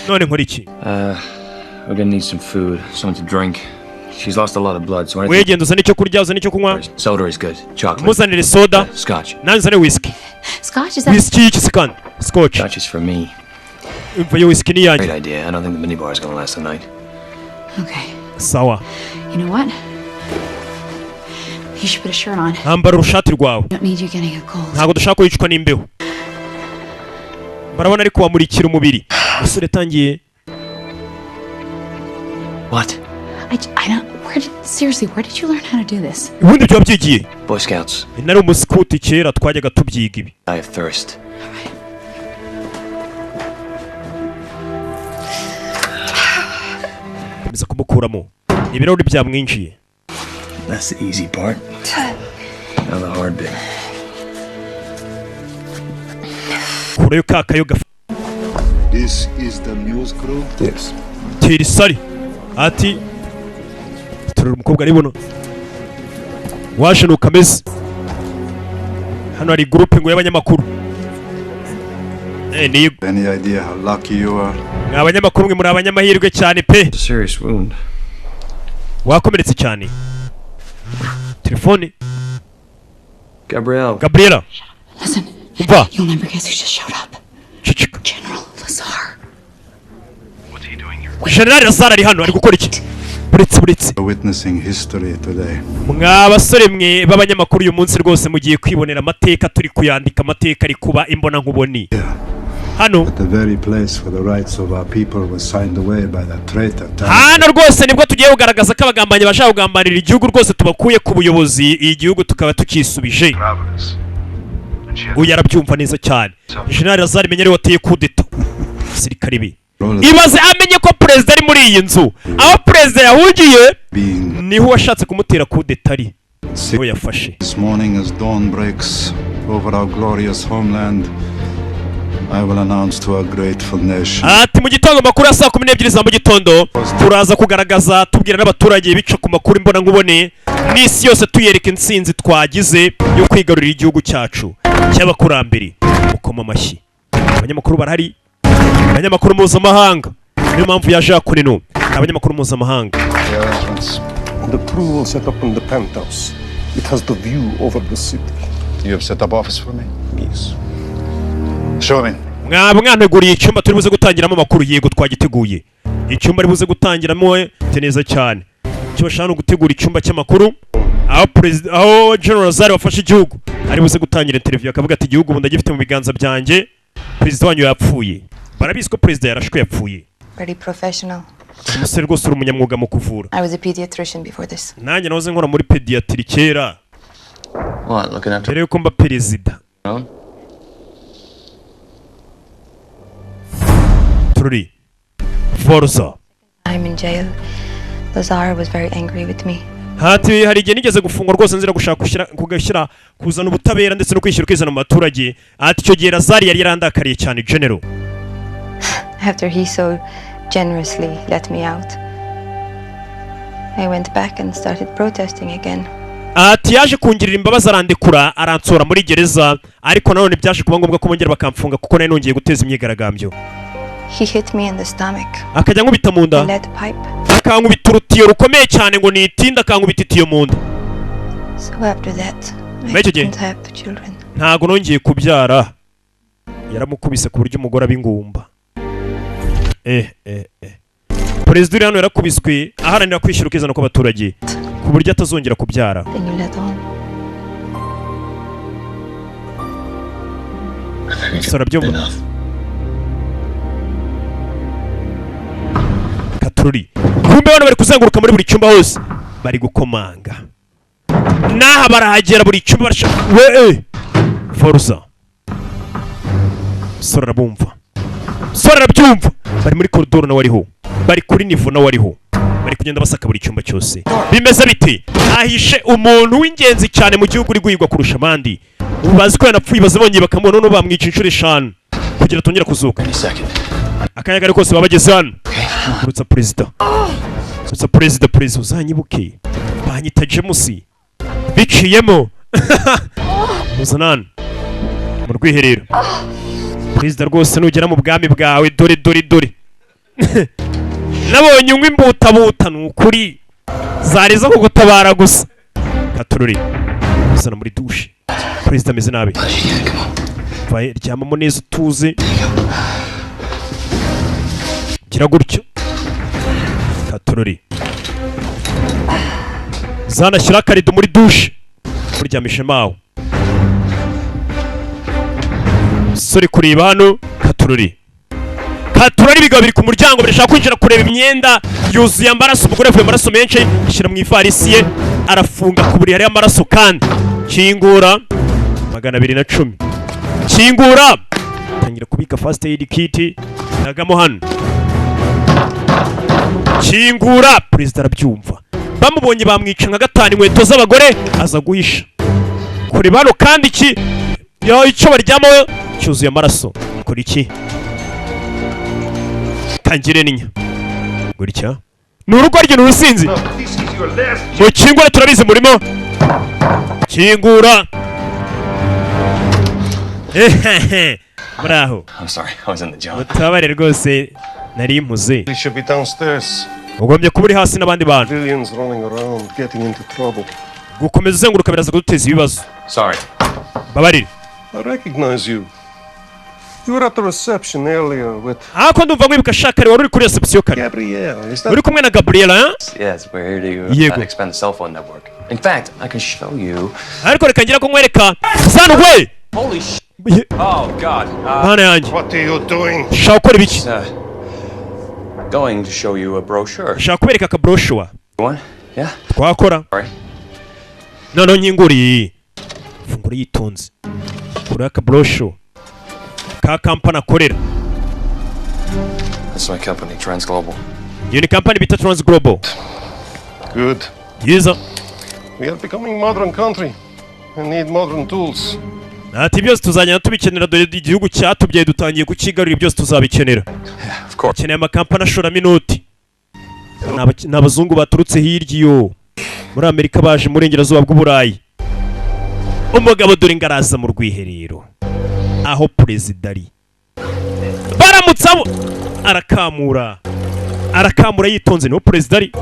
None nkora iki? We're gonna need some food, something to drink. She's lost a lot of blood, so anything. Wegenda uzane icyo kurya, uzane icyo kunywa. Soda is good. Chocolate. Muzanire soda. Scotch. Nanjye uzane whisky. Scotch, is that? Whisky y'iki se kandi? Scotch. Scotch is for me. Umva, iyo whisky ni iyanjye. Great idea. I don't think the minibar is gonna last the night. Okay. Sawa. You know what? You should put a shirt on. Ambara urushati rwawe. We don't need you getting a cold. Ntabwo dushaka ko wicwa n'imbeho. Barabona ariko wamurikira umubiri umusore yatangiye. What? I don't. Where did, seriously, where did you learn how to do this? Ubundi byaba byigiye? Boy Scouts. Nari umusikuti kera, twajyaga tubyiga ibi. I have thirst. Komeza kumukuramo ibirahuri byamwinjiye. That's the easy part. Now the hard bit. Kurayo ka kayoga. This is the news crew? Yes. Tera isari ati turera umukobwa ari buno waje nuko ameze. Hano hari groupe ngo y'abanyamakuru. Ni Any idea how lucky you are? Mwa abanyamakuru mwe, muri abanyamahirwe cyane pe. Serious wound. Wakomeretse cyane. Telefone. Gabrielle. Gabriela. Listen, Umva. you'll never guess who just showed up. Ceceka. General Lazar. General Lazar ari hano, ari gukora iki? Buretse, buretse. We're witnessing history today. Mwa basore mwe b'abanyamakuru, uyu munsi rwose mugiye kwibonera amateka, turi kuyandika, amateka ari kuba imbona nkuboni hano. At the very place where the rights of our people was signed away by that traitor. Hano rwose nibwo tugiye kugaragaza ko abagambanyi bashaka kugambanira igihugu rwose tubakuye ku buyobozi, igihugu tukaba tukisubije. Uyu arabyumva neza cyane. General Lazar menya ariwe wateye kudeta. Abasirikare be, ibaze amenye ko perezida ari muri iyi nzu. Aho perezida yahungiye niho uwashatse kumutera kudeta ari, niho yafashe. This morning, as dawn breaks over our glorious homeland, I will announce to our grateful nation Ati mu gitondo, amakuru ya saa 12 za mu gitondo, turaza kugaragaza, tubwira n'abaturage bica ku makuru imbona nkubone n'isi yose, tuyereka intsinzi twagize yo kwigarurira igihugu cyacu cy'abakurambere. Mukoma amashyi. Abanyamakuru barahari, abanyamakuru mpuzamahanga, niyo mpamvu yaje hakuno, ni abanyamakuru mpuzamahanga. The arrangements. The crew will set up in the penthouse. It has the view over the city. You have set up office for me? Yes. Show me. Mwaba mwanteguriye icyumba turi buze gutangiramo amakuru? Yego, twagiteguye. Icyumba ari buze gutangiramo te neza cyane. Icyo bashaka ni ugutegura icyumba cy'amakuru aho perezida, aho General Lazare wafashe igihugu ari buze gutangira interview, akavuga ati igihugu ubu ndagifite mu biganza byanjye, perezida wanyu yapfuye. Barabizi ko perezida yarashwe yapfuye. Very professional. Umusore rwose uri umunyamwuga mu kuvura. I was a pediatrician before this. Nanjye nahoze nkora muri pédiatrie kera. What, looking after Mbere yuko mba perezida. own? Tururi forza. I'm in jail. Lazar was very angry with me. Hati hari igihe nigeze gufungwa rwose nzira gushaka gushyira kugashyira kuzana ubutabera ndetse no kwishyura ukizana mu baturage. Ati icyo gihe Lazari yari yarandakariye cyane, general. After he so generously let me out, I went back and started protesting again. Ati yaje kungirira imbabazi, arandekura, aransora muri gereza, ariko nanone byaje kuba ngombwa ko bongera bakamfunga kuko nari nongeye guteza imyigaragambyo. He hit me in the stomach. Akajya ankubita mu nda. A lead pipe. Akankubita urutiyo rukomeye cyane ngo nitinde, akankubita itiyo mu nda. So after that, I Muri icyo gihe couldn't have children. ntago nongeye kubyara. Yaramukubise ku buryo umugore aba ingumba. Perezida uri hano yarakubiswe aharanira kwishyura ukizana kw'abaturage ku buryo atazongera kubyara. Then you let on. Gusa arabyumva katururi. Kumbe bano bari kuzenguruka muri buri cyumba hose, bari gukomanga n'aha barahagera, buri cyumba barashaka we foruza. Sora arabumva, sora arabyumva. Bari muri koridoro nawe ariho, bari kuri nivo nawe ariho, bari kugenda basaka buri cyumba cyose. Bimeze bite? Ahishe umuntu w'ingenzi cyane mu gihugu uri guhigwa kurusha abandi. Ubu bazi ko yanapfuye, baze bongeye bakamubona, noneho bamwica inshuro 5 kugira atongera kuzuka. Akanya kari kose baba bageze hano. Urutsa perezida, urutsa perezida, perezida uzanyibuke, banyita James biciyemo. Muzana hano mu rwiherero perezida rwose, nugera mu bwami bwawe, dore dore dore nabonye unywa imbutabuta, ni ukuri zari zo kugutabara gusa. Katururi uzana muri dushe, perezida ameze nabi. Vaye, ryamamo neza utuze, gira gutyo. Katururi zanashyira akarido muri dushe, muryamishe mawe sore kureba hano. Katururi, katururi, ibigabo biri ku muryango birashaka kwinjira kureba imyenda yuzuye amaraso. Umugore yavuye amaraso menshi, ashyira mu ivarisi ye, arafunga ku buriri hariho amaraso. Kandi kingura 210, kingura, tangira kubika first aid kit nagamo hano, kingura. Perezida arabyumva, bamubonye bamwica nka gatanu. Inkweto z'abagore aza guhisha kureba hano, kandi iki yo icyo baryamaho cyuzuye amaraso. Kora iki kangire ninya gutya, ni urugo rye, ni urusinzi. Mukingure, turabizi murimo, kingura. Ehehe, muraho. I'm sorry, I was in the job. Mutabare rwose, nari mpuze. They should be downstairs. Ugombye kuba uri hasi n'abandi bantu. Civilians running around, getting into trouble. Gukomeza uzenguruka biraza kuduteza ibibazo. Sorry. Mbabarire. I recognize you. You were at the reception earlier with Ariko ndumva nkwibuka shakare, wari uri kuri reception kare. Gabrielle. Is that Uri kumwe na Gabriela, eh? Yes, we're here to Yego. expand the cell phone network. In fact, I can show you. Ariko reka ngira ko nkwereka sanu we. Holy sh! Oh God. Mana yanjye. What are you doing? Shaka gukora ibiki? Going to show you a brochure. Shaka kubereka aka brochure. You want? Yeah. Twakora. Sorry. Noneho nkinguriye funguro yitonze kuri aka brochure ka kampani akorera. That's my company, Transglobal. Iyo ni kampani bita Trans Global. Good. Byiza. We are becoming modern country and need modern tools. Ati byose tuzagenda tubikenera, dore igihugu cyatubyaye dutangiye kukigarurira, byose tuzabikenera. Dukeneye amakampani ashoramo inoti. Ni abazungu baturutse hirya iyo muri Amerika, baje mu burengerazuba bw'Uburayi. Umugabo dore ngo araza mu rwiherero aho perezida ari, baramutse abo arakamura, arakamura yitonze, niho perezida ari.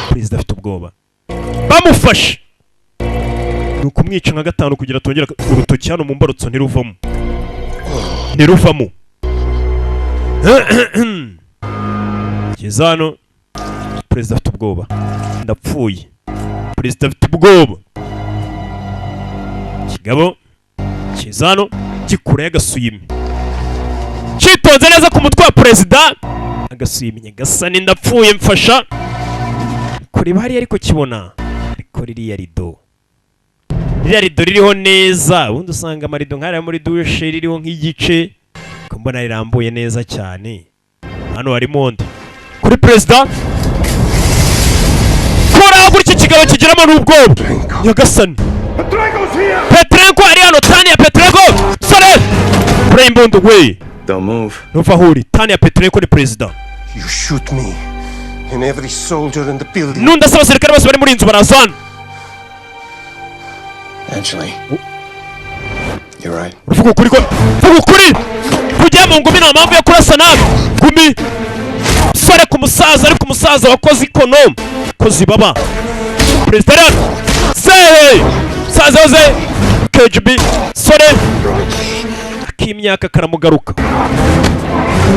Perezida afite ubwoba, bamufashe ni ukumwica nka gatanu kugira atongera urutoki hano mu mbarutso ntiruvamo, ntiruvamo. Geza hano, perezida afite ubwoba, ndapfuye. Perezida afite ubwoba. Kigabo kiza hano gikurayo agasuyime, cyitonze neza ku mutwe wa perezida, agasuyime gasa n'indapfuye. Mfasha kureba hariya, ariko kibona ariko ririya rido, ririya rido ririho neza. Ubundi usanga amarido nk'ariya muri dushe ririho nk'igice, ko mbona rirambuye neza cyane. Hano harimo undi kuri perezida. Gutya ikigabo kigiramo n'ubwoba. Nyagasani, Petrenko ari hano, Tania Petrenko. Sore, kure imbundu we. Don't move. Ntuva aho uri. Tania Petrenko ni perezida. You shoot me, and every soldier in the building. Nundasa abasirikare bose bari muri iyi nzu baraza hano. Actually, you're right. Uvuga ukuri ko vuga ukuri kujya mu ngumi, nta mpamvu yo kurasa nawe ngumi. Sore ku musaza, ariko umusaza wakoze ikono koze ibaba. Perezida ari hano sehe musaza waze KGB. Sore ak'imyaka karamugaruka,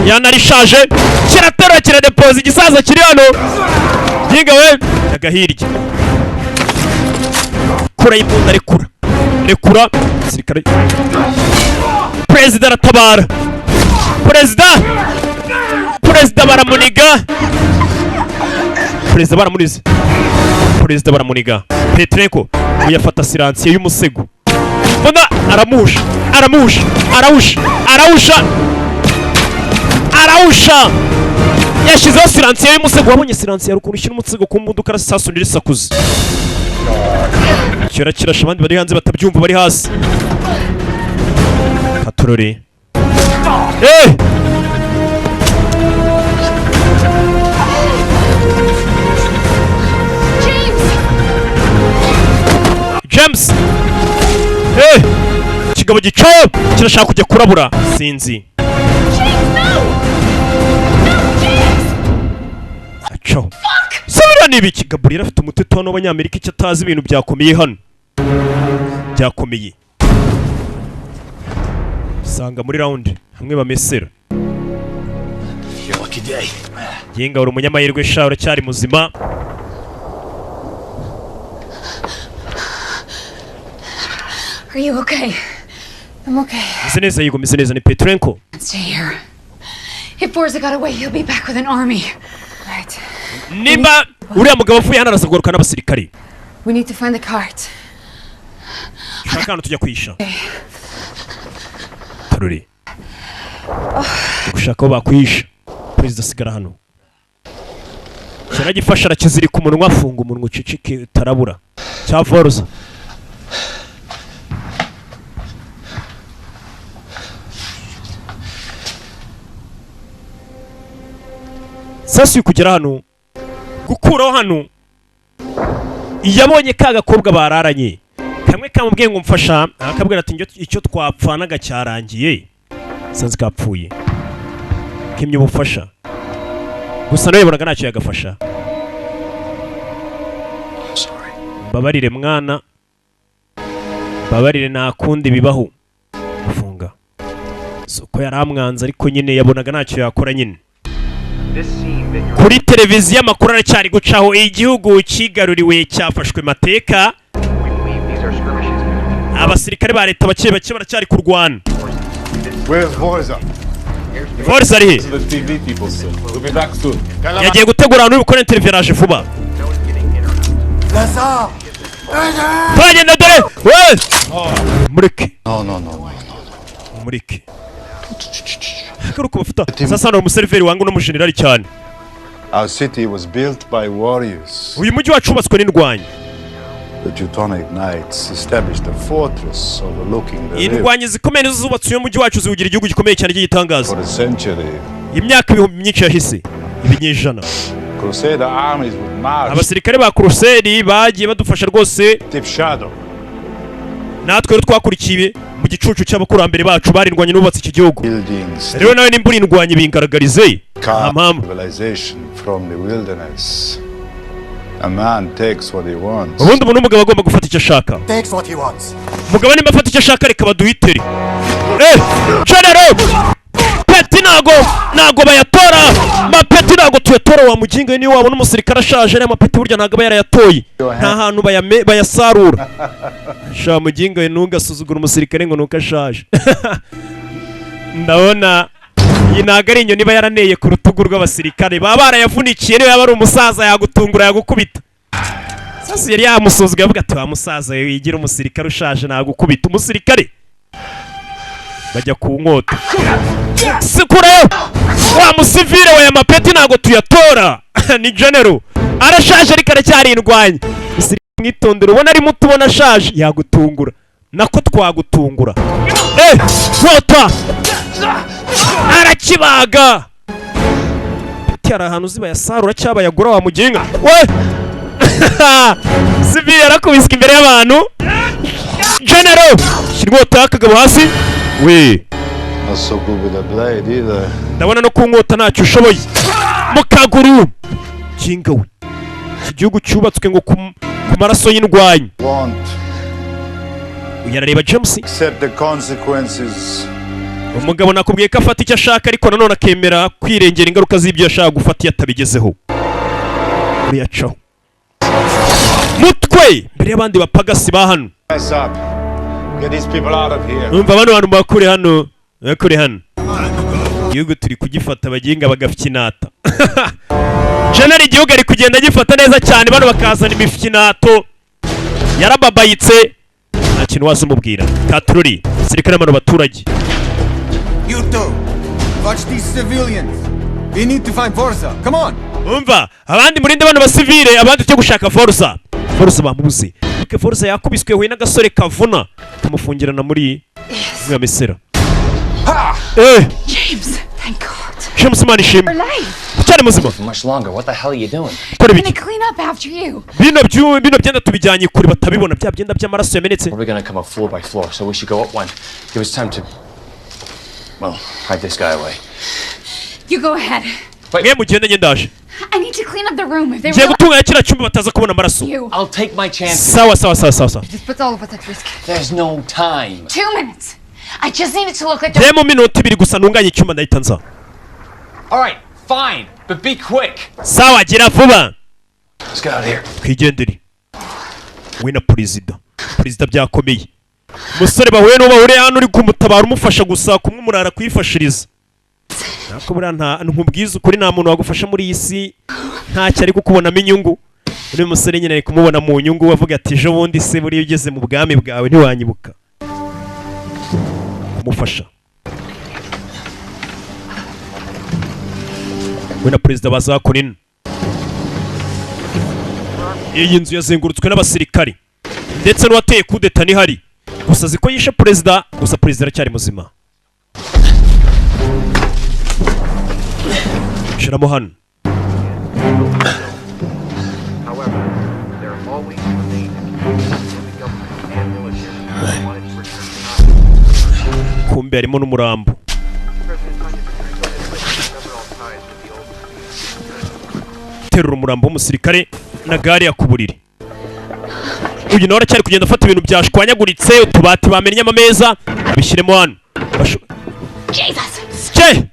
yanarishaje, kiraterura kiradepoza. Igisaza kiri hano yinga we agahirya kura y'imbunda. Rekura, rekura sirikare. Perezida aratabara, perezida, perezida baramuniga, perezida baramunize, perezida baramuniga. Petrenko uyafata silencieux y'umusego, mbona aramuhusha, aramuhusha, arawusha, arawusha, arawusha. Yashyizeho silencieux y'umusego. Wabonye silencieux hari ukuntu ushyira umusego ku mbunda ukarasasu ntirisakuze. Kira kirasha abandi bari hanze batabyumva bari hasi katurore. Eh! James! Eh! Ikigabo gicayo kirashaka kujya kurabura sinzi acaho sabira ni ibiki. Gabriel afite umuteto hano w'abanyamerika, icyo atazi ibintu byakomeye hano byakomeye. Usanga muri round hamwe bamesera. Your lucky day. Yinga uri umunyamahirwe sha, uracyari muzima. Are you okay? I'm okay. Meze neza, yego, meze neza. Ni Petrenko. Stay here. If Borza got away, he'll be back with an army. Right. Nimba uriya mugabo avuye hano araza kugaruka n'abasirikari. We need to find the cart. Shaka ahantu tujya kwisha taruri gushaka aho bakwihisha. Perezida asigara hano, kiragifasha, arakizirika umunwa, afunga umunwa, uceceke utarabura cya voruza. Sasa uyu kugera hano gukuraho hano yabonye ka gakobwa bararanye kamwe kamubwiye ngo mfasha, akabwira ati icyo twapfanaga cyarangiye, sanze kapfuye, kimye ubufasha gusa nawe yabonaga ntacyo yagafasha. Mbabarire mwana, mbabarire, nta kundi bibaho. Afunga soko yari amwanze, ariko nyine yabonaga ntacyo yakora nyine. This scene that you're Kuri televiziyo amakuru aracyari gucaho, igihugu cyigaruriwe cyafashwe mateka. We believe these are skirmishes between Abasirikare ba leta bake bake baracyari kurwana. Where's Vorza? Vorza ari he? The TV people, sir. We'll be back soon. Yagiye gutegura ahantu uri bukore interview, araje vuba. Lazar! Turagenda dore we mureke. No, no, no, no. Mureke garuka bafata sasa. Ni umuseriveri wanga uno mujenerali cyane. Our city was built by warriors. Uyu mujyi wacu wubatswe n'indwanyi. The Teutonic Knights established a fortress overlooking the river. Indwanyi zikomeye nizo zubatse uyu mujyi wacu, ziwugira igihugu gikomeye cyane cy'igitangaza. For a century, Imyaka ibihumbi myinshi yahise, ibinyejana, Crusader armies would march abasirikare ba Crusade bagiye badufasha rwose. deep shadow. Natwe rero twakurikiye mu gicucu cy'abakurambere bacu barindwanye n'ubatse iki gihugu. Buildings Rero nawe nimba urindwanye bingaragarize, nta carved mpamvu. civilization from the wilderness. A man takes what he wants. Ubundi umuntu w'umugabo agomba gufata icyo ashaka. Takes what he wants. Umugabo nimba afata icyo ashaka, reka baduhitere. Eh, general peti ntago bayatora, mapeti ntago tuyatora. Wa muginga, niyo wabona umusirikare ashaje, ariya mapeti burya ntago aba yarayatoye, nta hantu bayasarura. Sha muginga we, ntugasuzugure umusirikare ngo nuko ashaje. Ndabona iyi ntago ari inyoni iba yaraneye ku rutugu rw'abasirikare, baba barayavunikiye. Niyo yaba ari umusaza yagutungura, yagukubita. Sasa yari yamusuzuguye avuga ati wa musaza we, wigira umusirikare ushaje nagukubita. Umusirikare bajya ku nkota sikurayo wa musivile we, mapeti ntago tuyatora. Ni general Arashaje ariko aracyari indwanyi. Mwitondere, ubona arimo utubona ashaje yagutungura, nako twagutungura. Eh, nkota arakibaga. Peti, hari ahantu uzi bayasarura cyangwa bayagura wa muginga we? Sivili yarakubiswe imbere y'abantu. General, shyira inkota y'akagabo hasi we. Not so good with a blade either. Ndabona no ku nkota ntacyo ushoboye mu kaguru. Kinga we, iki gihugu cyubatswe ngo ku maraso y'indwanyi. Want. Uyu arareba James. Accept the consequences. Umugabo nakubwiye ko afata icyo ashaka, ariko nanone akemera kwirengera ingaruka z'ibyo yashaka gufata iyo atabigezeho. Uriya acaho mutwe mbere y'abandi bapagasi ba hano. Mess up. Get these people out of here. Numva bano bantu bakure hano, bakure hano. Igihugu turi kugifata, abaginga bagafyinata. General, igihugu ari kugenda agifata neza cyane, bano bakazana imifyinato. Yarababayitse, nta kintu waza umubwira. Katururi sirikare, bano baturage. You two, watch these civilians. We need to find Forza. Come on. Umva, abandi murinde bano basivile, abandi tujye gushaka Forza. Forza bamubuze. Ariko Forza yakubiswe, yahuye n'agasore kavuna kamufungirana muri ya misera. Eh! James, thank God. James, Imana ishimwe. You're alive. Ucyari muzima. Much longer. What the hell are you doing? Kora I'm ibiki? gonna clean up after you. Bino byenda tubijyanye kure batabibona, bya byenda by'amaraso yamenetse. We're gonna come up floor by floor, so we should go up one. Give us time to, well, hide this guy away. You go ahead. Mwe mugende, njye ndaje. I need to clean up the room. If they Ngiye realize gutunganya kiriya cyumba bataza kubona amaraso. you. I'll take my chances. Sawa. This puts all of us at risk. There's no time. 2 minutes. I just need it to look like the Njye mu minota 2 gusa ntunganye icyumba, ndahita nza. All right, fine, but be quick. Sawa, gira vuba. Let's get out of here. Twigendere. We na perezida, perezida byakomeye. Umusore bahuye n'uwo bahuriye hano uri kumutabara, umufasha gusa kumwe umurara kwifashiriza. Ariko buriya nta nkubwiza ukuri, nta muntu wagufasha muri iyi si ntacyo ari kukubonamo inyungu. Uriya musore nyine ari kumubona mu nyungu, avuga ati: "Ejo bundi se buriya ugeze mu bwami bwawe ntiwanyibuka?" Kumufasha, we na perezida bazakora ino. Iyi nzu yazengurutswe n'abasirikari, ndetse n'uwateye kudeta nihari. Gusa azi ko yishe perezida, gusa perezida aracyari muzima. Shyiramo hano. However, there always remained a few in the government and military who wanted to return to Kumbe harimo n'umurambo. President Tanya Petrenko has lately severed all ties with the old regime. Terura umurambo w'umusirikare na gare ya ku buriri. Uyu nawe aracyari kugenda afata ibintu byashwanyaguritse, utubati bamennyemo, amameza, abishyiremo hano. Jesus! Cye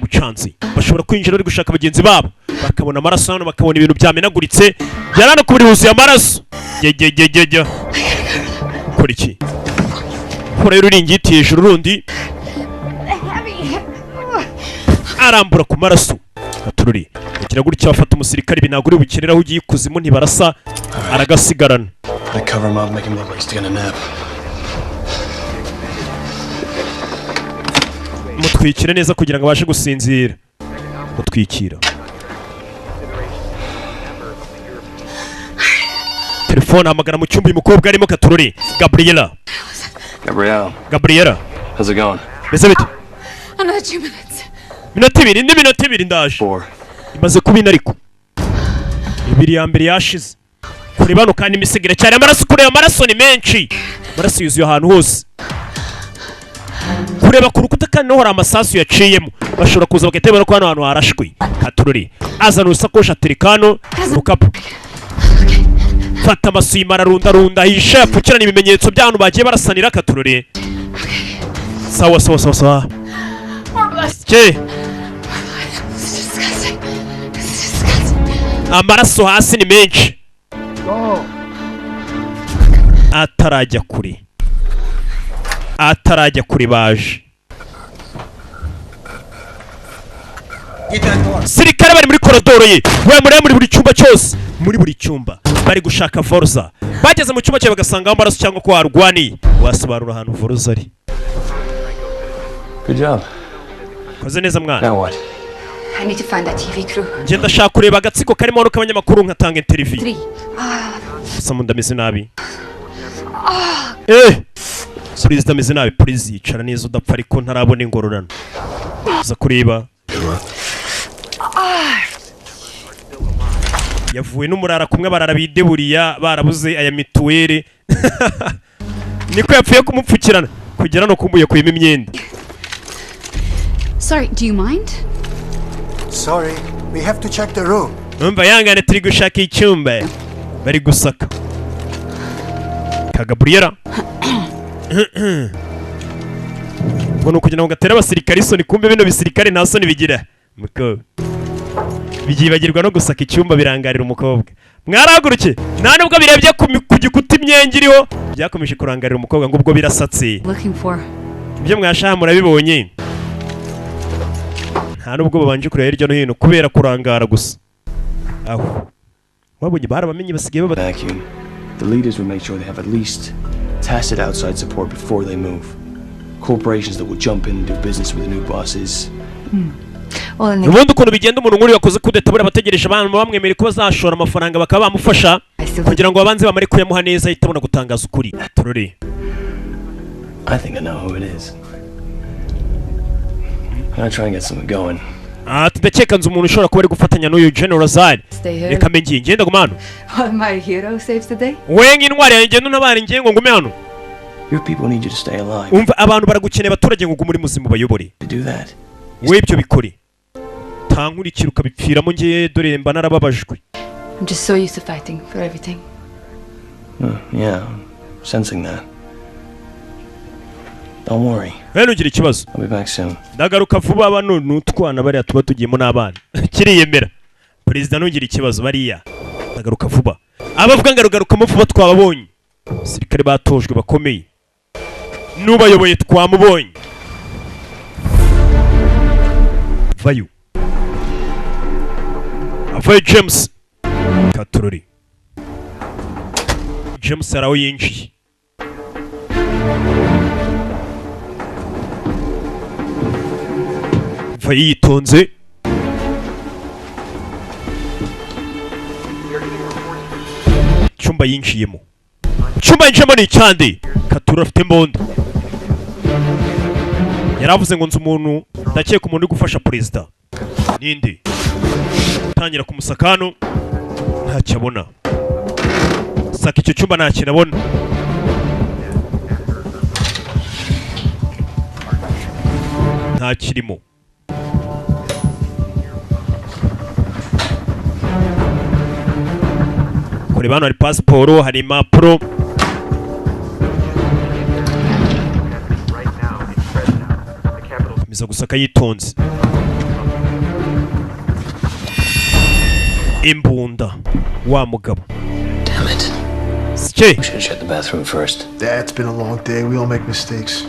mucanzi, bashobora kwinjira bari gushaka bagenzi babo, bakabona amaraso hano, bakabona ibintu byamenaguritse byari hano ku buriri, huzuye amaraso. Gegegegege, kora iki? Kora ururingiti hejuru rundi. Heavy. Arambura ku maraso atururi, agira gutya bafata umusirikare. Ibi ntabwo uri bukenera aho ugiye ikuzimu, ntibarasa, aragasigarana. I cover him up, make him look like he's taking a nap. Mutwikire neza kugira ngo abashe gusinzira. Mutwikira telefone, ahamagara mu cyumba uyu mukobwa arimo. Katururi, Gabriela. Gabrielle, Gabriela. how's it going? Mbese bite? Another 2 minutes. Minota 2, indi minota 2 ndaje. Four. Imaze kuba ine, ariko ibiri ya mbere yashize. Kureba hano kandi imisego iracyari amaraso. Kureba amaraso ni menshi, amaraso yuzuye ahantu hose. Kureba ku rukuta kandi naho hari amasasu yaciyemo, bashobora kuza bagahita babona ko hano hantu harashwe. Katururi azana urusakoshi, atereka hano urukapu, fata amasima ararundarunda, hisha yapfukirana ibimenyetso by'ahantu bagiye barasanira. Katururi, sawa. More blood. Ke. This is disgusting. This is disgusting. Amaraso hasi ni menshi. Atarajya kure, atarajya kure baje. Sirikare bari muri korodoro ye, we muri buri cyumba cyose, muri buri cyumba bari gushaka Forza. Bageze mu cyumba cye bagasangaho amaraso cyangwa ko warwaniye, wasobanura ahantu Forza ari. Good job. Koze neza mwana. Now what? I need to find that TV crew. Njye ndashaka kureba agatsiko karimo hano k'abanyamakuru, nkatanga interview. Three. Ah, Gusa mu ndameze nabi. Ah. Perezida ameze nabi. Perezida, yicara neza udapfa, ariko ntarabona ingororano. Uza kureba. Ah. Yavuwe n'umurara kumwe barara bideburiya barabuze aya mituweli, niko yapfuye kumupfukirana kugera no kumbuye kuyemo imyenda. Sorry, do you mind? Sorry, we have to check the room. Numva yangane, turi gushaka icyumba, bari gusaka ka Gabriela ngo ni ukugira ngo gatere abasirikare isoni. Kumbe bino bisirikare nta soni bigira, mukobwa byibagirwa no gusaka icyumba, birangarira umukobwa. Mwarahaguruke, nta nubwo birebye ku gikuta imyenge iriho, byakomeje kurangarira umukobwa ngo ubwo birasatse. Looking for. Ibyo mwashaha murabibonye, nta nubwo babanje kureba hirya no hino kubera kurangara gusa. Aho wabonye barabamenye, basigaye baba Vacuum. The leaders will make sure they have at least tacit outside support before they move. Corporations that will jump in and do business with the new bosses. Well, in the Ubundi ukuntu bigenda, umuntu nk'uriya wakoze kudeta, buriya bategereje abantu bamwemereye ko bazashora amafaranga bakaba bamufasha, kugira ngo babanze bamare kuyamuha neza, ahita abona gutangaza ukuri. Turore. I think I know who it is. I'm gonna try and get something going. Ati ndakeka nzi umuntu ushobora kuba ari gufatanya n'uyu General Lazar. Stay here. Reka mbe ngiye, ngenda guma hano. While my hero saves the day. We nk'intwari yanjye, ngenda untabare, ngiye ngo ngume hano. Your people need you to stay alive. Umva, abantu baragukeneye, abaturage, ngo ugume uri muzima ubayobore. To do that, We ibyo bikore, tankurikira ukabipfiramo, ngiye dore mba narababajwe. I'm just so used to fighting for everything. Yeah, I'm sensing that. Don't worry. We ntugire ikibazo. I'll be back soon. Ndagaruka vuba. Bano ni utwana, bariya tuba tugiyemo n'abana. Kiriyemera perezida, ntugire ikibazo, bariya ndagaruka vuba. Abavuga ngo arugarukamo vuba twababonye, abasirikare batojwe bakomeye, n'ubayoboye twamubonye. Vayo avayo James Katurori. James hari aho yinjiye. Vayo yitonze. Icyumba yinjiyemo, icyumba yinjiyemo ni icyande. Katurori afite imbunda. Yaravuze ngo nzi umuntu, ndakeka umuntu uri gufasha perezida ninde. Tangira kumusaka hano, ntacyo abona. Saka icyo cyumba, nta kintu abona. Nta kirimo. Kureba hano hari pasiporo, hari impapuro. Komeza gusaka yitonze. Imbunda wa mugabo. Damn it. Sike. We should have checked the bathroom first. Dad, it's been a long day. We all make mistakes.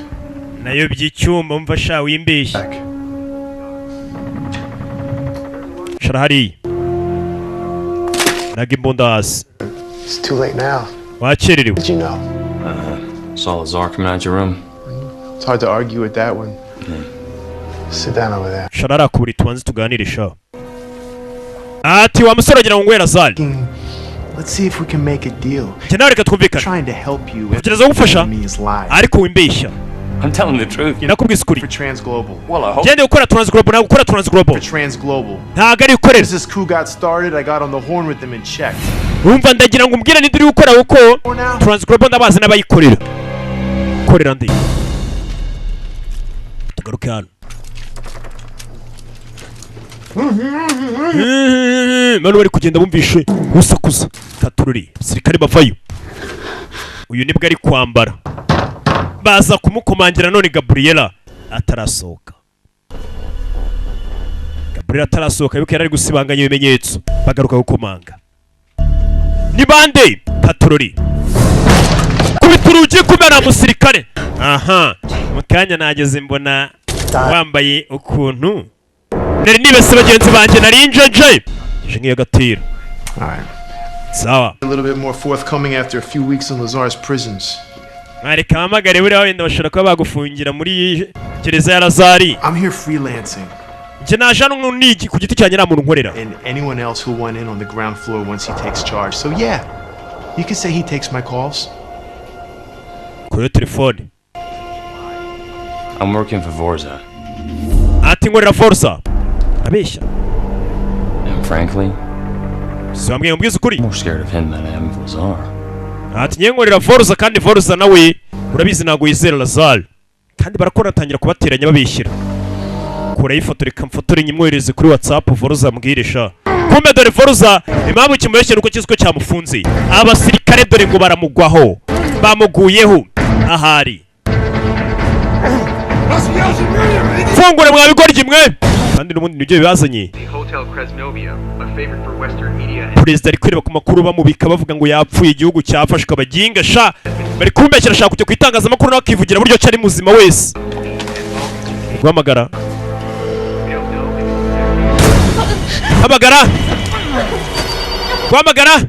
Nayo by'icyumba, mva sha, wimbeshye. Shara hariya, naga imbunda hasi. It's too late now. Wakererewe. Did you know? Saw Lazar coming out your room. It's hard to argue with that one. Sit down over there. Shara arakuburi, tubanze tuganire sha. Ati wa musore agira ngo ngwera zari. Let's see if we can make a deal. Njye nawe reka twumvikane. Trying to help you. Kugerageza kugufasha. Me is lies. Ariko wimbeshya. I'm telling the truth. Nakubwiza ukuri. For Transglobal. Well, I hope. Ngende gukora Transglobal, ntabwo gukora Transglobal. For Transglobal. Ntabwo ari gukorera. As this coup got started, I got on the horn with them and checked. Wumva, ndagira ngo umbwire ninde uri gukora, kuko Transglobal ndabazi n'abayikorera. Korera ndi? Tugaruke hano. Bano bari kugenda bumvishe usakuza. Katururi, abasirikare bavayo. Uyu nibwo ari kwambara, baza kumukomangira. None Gabriela atarasohoka, Gabriela atarasohoka yuko yari ari gusibanganya ibimenyetso. Bagaruka gukomanga, ni bande? Katururi, kubita urugi kumena musirikare. Aha mu kanya nageze mbona wambaye ukuntu, nari nibese bagenzi banjye, nari njeje je nk'iyo gatira. Alright. Sawa. A little bit more forthcoming after a few weeks in Lazar's prisons. Mwareka hamagare, buriya wenda bashobora kuba bagufungira muri gereza ya Lazari. I'm here freelancing. Njye naje hano nigi ku giti cyanjye, nta muntu nkorera. And anyone else who went in on the ground floor once he takes charge. So yeah, you could say he takes my calls. Kuri telefone. I'm working for Vorza. Ati nkorera Forza. Abeshya. And frankly, Si wambwiye ngo mbwize ukuri? I'm more scared of him than I am of Lazar. Ati ngiye nkorera Forza, kandi Forza nawe urabizi ntabwo yizera Lazar, kandi barakora. Atangira kubateranya babishyira. Kuraho ifoto, reka mfotore nyimwohereze kuri WhatsApp, Forza mbwire sha. Kumbe dore Forza impamvu kimubeshyera uko kizi ko cyamufunze. Abasirikare dore ngo baramugwaho, bamuguyeho ahari. Fungure mwa bigoryi mwe! Kandi n'ubundi nibyo bibazanye. The Hotel Krasnovia, a favorite for Western media and Perezida ari kwireba ku makuru, bamubika bavuga ngo yapfuye, igihugu cyafashwe. Abaginga sha bari kumbeshyira, ashaka kujya ku itangazamakuru nawe akivugira buryo ki ari muzima wese. Guhamagara, hamagara, guhamagara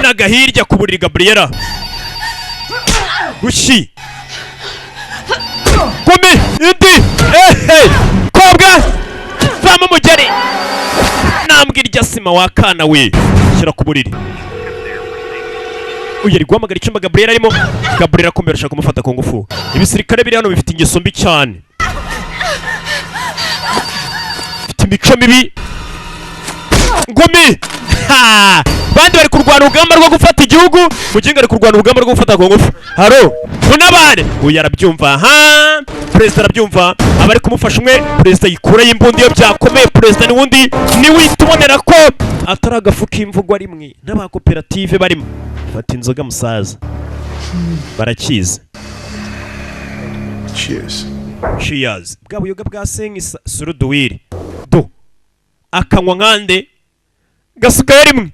n'agahirya ku buriri. Gabriela rushyi kumi indi ehe kobwa vamo umugeri nambwa irya sima wa kana we, shyira ku buriri. Uyu ari guhamagara icyumba Gabriel arimo. Gabriel akomeye, arashaka kumufata ku ngufu. Ibisirikare biri hano bifite ingeso mbi cyane, bifite imico mibi. Ngumi ha! Bandi bari kurwana urugamba rwo gufata igihugu, muginga ari kurwana urugamba rwo gufata ku ngufu. Haro munabane, uyu arabyumva ha, perezida arabyumva, abari kumufasha umwe. Perezida yikurayo imbunda iyo byakomeye. Perezida ni wundi niwita ubonera ko atari agafu k'imvugo rimwe n'abakoperative barimo. Fata inzoga musaza, barakizi. Cheers. Cheers. Bwa buyoga bwa senkisa suruduwiri do akanywa nkande gasukayo rimwe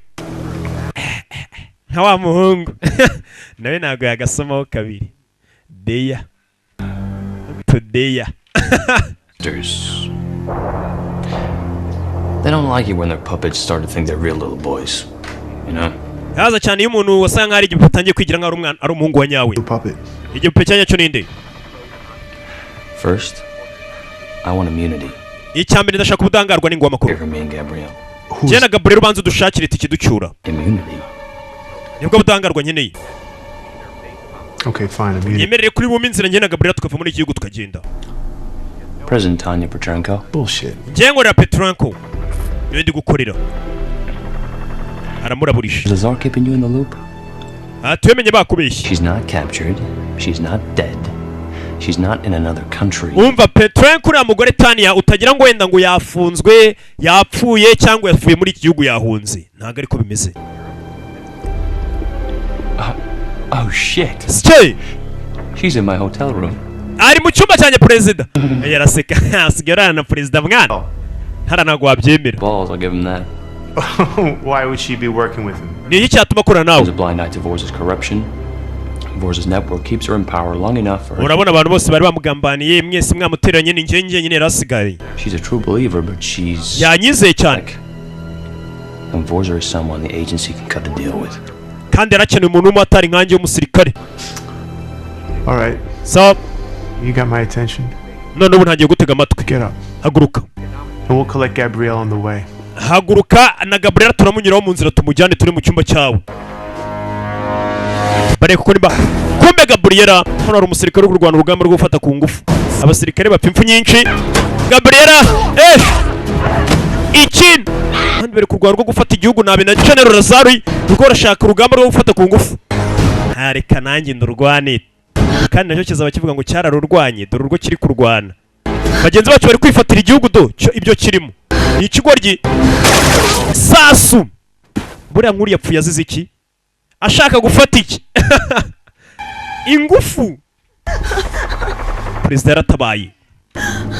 nka wa muhungu nawe ntabwo yagasomaho kabiri. Deya tudeya. There's. They don't like it when their puppets start to think they're real little boys. You know? Haza cyane iyo umuntu wasanga nkaho ari igipupe atangiye kwigira nkaho ari umwana, ari umuhungu wa nyawe. Igipupe cya nyacyo ninde? First, I want immunity. Icya mbere ndashaka ubudahangarwa n'ingwamakuru. For me and Gabrielle. Njye na Gabriel, ubanza udushakire itike ducyura. Immunity. Nibwo budahangarwa nkeneye. Okay, fine. Immunity. Yemerere kuri bumwe inzira, njye na Gabriel tukava muri iki gihugu tukagenda. President Tanya Petrenko. Bullshit. Njye nkorera Petranko, niwe ndi gukorera. Aramuraburisha. Is Lazar keeping you in the loop? Aha tuyemenye bakubeshye. She's not captured. She's not dead. She's not in another country. Umva, Petrenko, uriya mugore Tania utagira ngo wenda ngo yafunzwe, yapfuye, cyangwa yavuye muri iki gihugu yahunze, ntabwo ariko bimeze. Oh shit. Sike. She's in my hotel room. Ari mu cyumba cyanjye. Perezida yaraseka, asigaye arana na perezida mwana ntara, ntabwo wabyemera. Balls, I'll give him that. Why would she be working with him? Ni iki cyatuma akorana nawe? There's a blind eye to Vorza's corruption. Vorza's network keeps her in power long enough for her. Urabona abantu bose bari bamugambaniye, mwese mwamutereranye, ni njye njyenyine yari asigaye. She's a true believer, but she's. Yanyizeye cyane. And Vorza is someone the agency can cut a deal with. Kandi yarakenewe umuntu w'umumotari nkanjye w'umusirikare. All right. So You got my attention. None ubu ntangiye gutega amatwi. Get up. Haguruka. And we'll collect Gabrielle on the way. Haguruka, na Gabriela turamunyuraho mu nzira, tumujyane turi mu cyumba cyawe. Bareka kuko niba kumbe Gabriela hano hari umusirikare uri kurwana urugamba rwo gufata ku ngufu. Abasirikare bapfa impfu nyinshi. Gabriela ikindi abandi bari kurwana rwo gufata igihugu nabi na General Lazari rwo barashaka urugamba rwo gufata ku ngufu. Ntareka nanjye ndurwane, kandi nacyo kizaba kivuga ngo cyararurwanye. Dore urwo kiri kurwana, bagenzi bacu bari kwifatira igihugu do cyo ibyo kirimo ni ikigoryi sasu. Buriya nkuru yapfuye azize iki? Ashaka gufata iki ingufu. Perezida yaratabaye,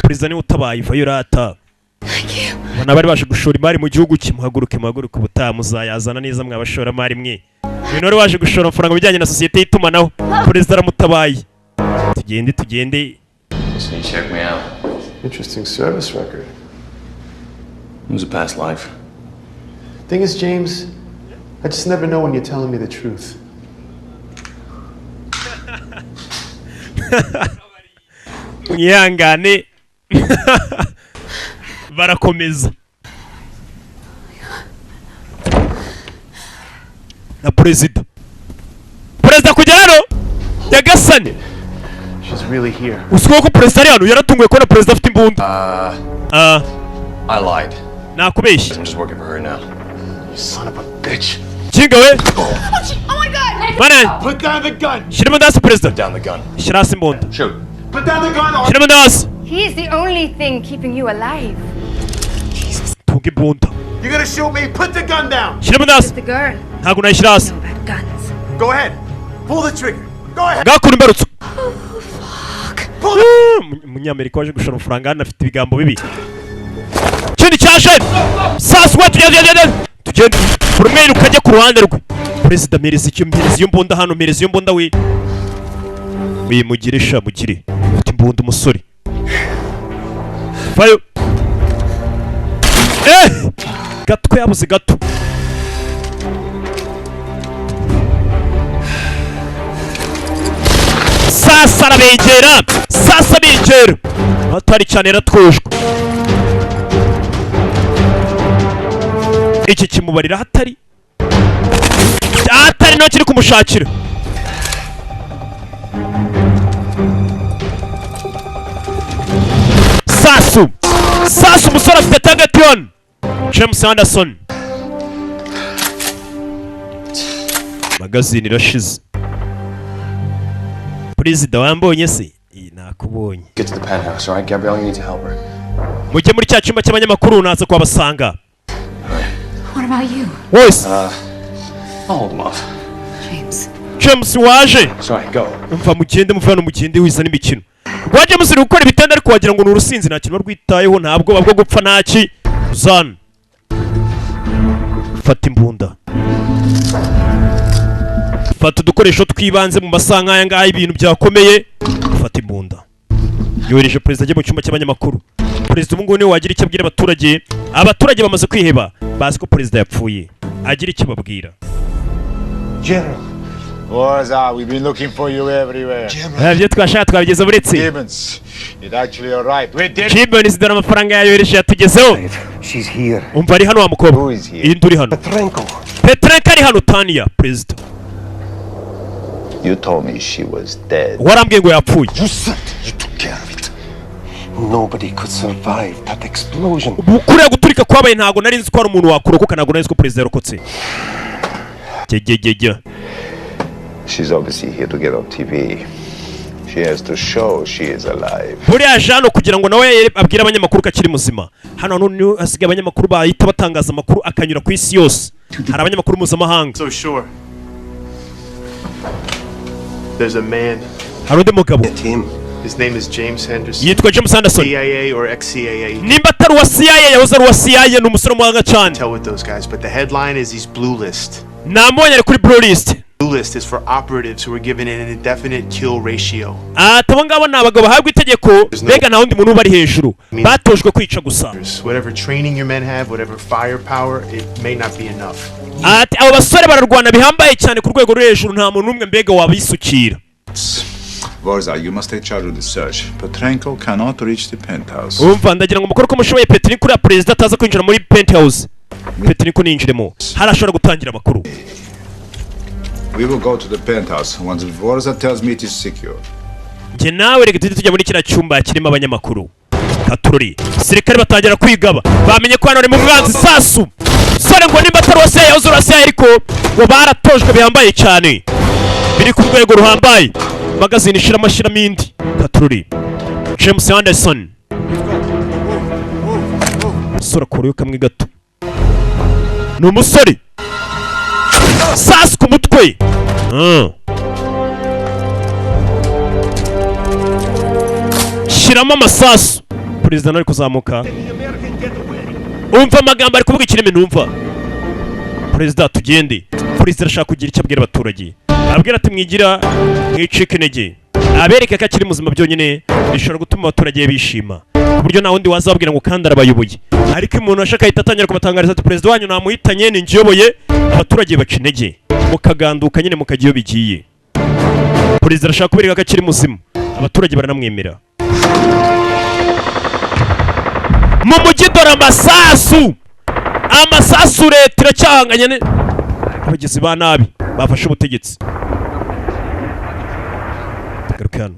perezida niwe utabaye. Vayurata ubona bari baje gushora imari mu gihugu cye. Muhaguruke, muhaguruke, ubutaha muzayazana neza mwa bashoramari mwe. Uyu wari waje gushora amafaranga mu bijyanye na sosiyete y'itumanaho, perezida aramutabaye. Tugende, tugende. So you check me out. Interesting service record. It was a past life. Thing is, James, I just never know when you're telling me the truth. Mwihangane. Barakomeza na perezida, perezida kugera hano, nyagasani. She's really here. Uzwiho ko perezida ari hano. Yaratunguwe kubona perezida afite imbunda. Ah. I lied. Nakubeshye. I'm just working for her now. You son of a bitch. Kinga we. Oh my God! Mana. Put down the gun. Shyira imbunda hasi, perezida. Down the gun. Shyira hasi imbunda. Shoot. Put down the gun or Shyira imbunda hasi. He is the only thing keeping you alive. Tunga imbunda. You're gonna shoot me. Put the gun down. Shyira imbunda hasi. The girl. Ntabwo nayishyira hasi. Guns. Go ahead. Pull the trigger. Go ahead. Ngakura imbarutso. Umunyamerika waje gushora amafaranga hano afite ibigambo bibi. Ikindi cyaje sasa we, tugende, tugende, tugende, buri umwe yiruka ajya ku ruhande rwe. Perezida, mpereza icyo, mpereza iyo mbunda hano, mpereza iyo mbunda we. We, mugire sha, mugire, ufite imbunda umusore. Vayo. Eh, gatwe yabuze gato. Sasa arabegera, sasa abegera atari cyane, yaratwujwe iki kimubarira hatari atari nawe kiri kumushakira. Sasu, sasu, umusore afite target. James Anderson, magazine irashize. Perezida, wambonye se? Iyi nakubonye. Get to the penthouse, all right? Gabrielle, you need to help her. Mujye muri cya cyumba cy'abanyamakuru, naza kuhabasanga. What about you? Wese. I'll hold him off. James. James waje. Sorry, go. Umva, mugende, muve hano, mugende wiza n'imikino. Rwa James uri gukora ibitanda, ariko wagira ngo ni urusinzi, nta kintu rwitayeho, nta bwoba bwo gupfa, ntaki uzana. Fata imbunda, fata udukoresho tw'ibanze mu masaha nk'aya ngaya ibintu byakomeye. Fata imbunda. Yohereje perezida ajya mu cyumba cy'abanyamakuru. Perezida ubu ngubu niwe wagira icyo abwira abaturage. Abaturage bamaze kwiheba, bazi ko perezida yapfuye. Agira icyo ababwira. General. Vorza, we've been looking for you everywhere. Ibyo twashaka twabigeze buretse. Gibbons, it actually arrived. We did. Gibbons, dore amafaranga yayohereje yatugezeho. She's here. Umva, ari hano wa mukobwa. Iyi uri hano. Petrenko. Petrenko ari hano. Tania, perezida. You told me she was dead. Warambwiye ngo yapfuye. You said you took care of it. Nobody could survive that explosion. Kuriya guturika kwabaye, ntabwo nari nzi ko hari umuntu wakurokoka, ntabwo nari nzi ko perezida yarokotse. Gegegege. She's obviously here to get on TV. She has to show she is alive. Buriya aje hano kugira ngo nawe abwire abanyamakuru ko akiri muzima. Hano none hasigaye abanyamakuru bahita batangaza amakuru akanyura ku isi yose. Hari abanyamakuru mpuzamahanga. So sure. There's a man. Hari undi mugabo. His name is James Henderson. Yitwa James Anderson. CIA or ex-CIA. Nimba atari uwa CIA, yahoze ari uwa CIA, ni umusore w'umuhanga cyane. Tell with those guys, but the headline is he's blue list. Namubonye ari kuri blue list. Blue list is for operatives who are given an indefinite kill ratio. Ati abo ngabo ni abagabo bahabwa itegeko, mbega nta wundi muntu ubari hejuru, batojwe kwica gusa. Whatever training your men have, whatever firepower, it may not be enough. Ati abo basore bararwana bihambaye cyane ku rwego rwo hejuru, nta muntu n'umwe mbega wabisukira. Vorza, you must take charge of the search. Petrenko cannot reach the penthouse. Umva, ndagira ngo mukore uko mushoboye Petrenko, uriya perezida ataza kwinjira muri penthouse. Petrenko ninjiremo hari ashobora gutangira amakuru. We will go to the penthouse once Vorza tells me it is secure. Njye nawe reka tujye tujya muri kiriya cyumba kirimo abanyamakuru. Katurori, sirikare batangira kwigaba, bamenye ko hano ari mu mwanzi. Sasu sore ngo nimba atari uwa CIA, yahoze ari uwa CIA, ariko ngo baratojwe bihambaye cyane, biri ku rwego ruhambaye. Magazine ishiramo, ashyiramo indi. Katurori, James Anderson, umusore akurayo kamwe gato, ni umusore. Sasu ku mutwe. Shyiramo amasasu. Perezida nawe ari kuzamuka, umva amagambo ari kuvuga ikirimi ntumva. Perezida, tugende. Perezida arashaka kugira icyo abwira abaturage, abwira ati mwigira mwicike intege, abereke ko akiri muzima byonyine bishobora gutuma abaturage bishima, ku buryo nta wundi wazababwira ngo kandi arabayoboye. Ariko iyo umuntu ashaka ahita atangira kubatangariza ati perezida wanyu namuhitanye, ni njye uyoboye, abaturage baca intege, mukaganduka nyine mukajya iyo bigiye. Perezida arashaka kubereka ko akiri muzima, abaturage baranamwemera. Mu mujyi dore amasasu, amasasu. Leta iracyahanganye abagizi ba nabi bafashe ubutegetsi. Tugaruke hano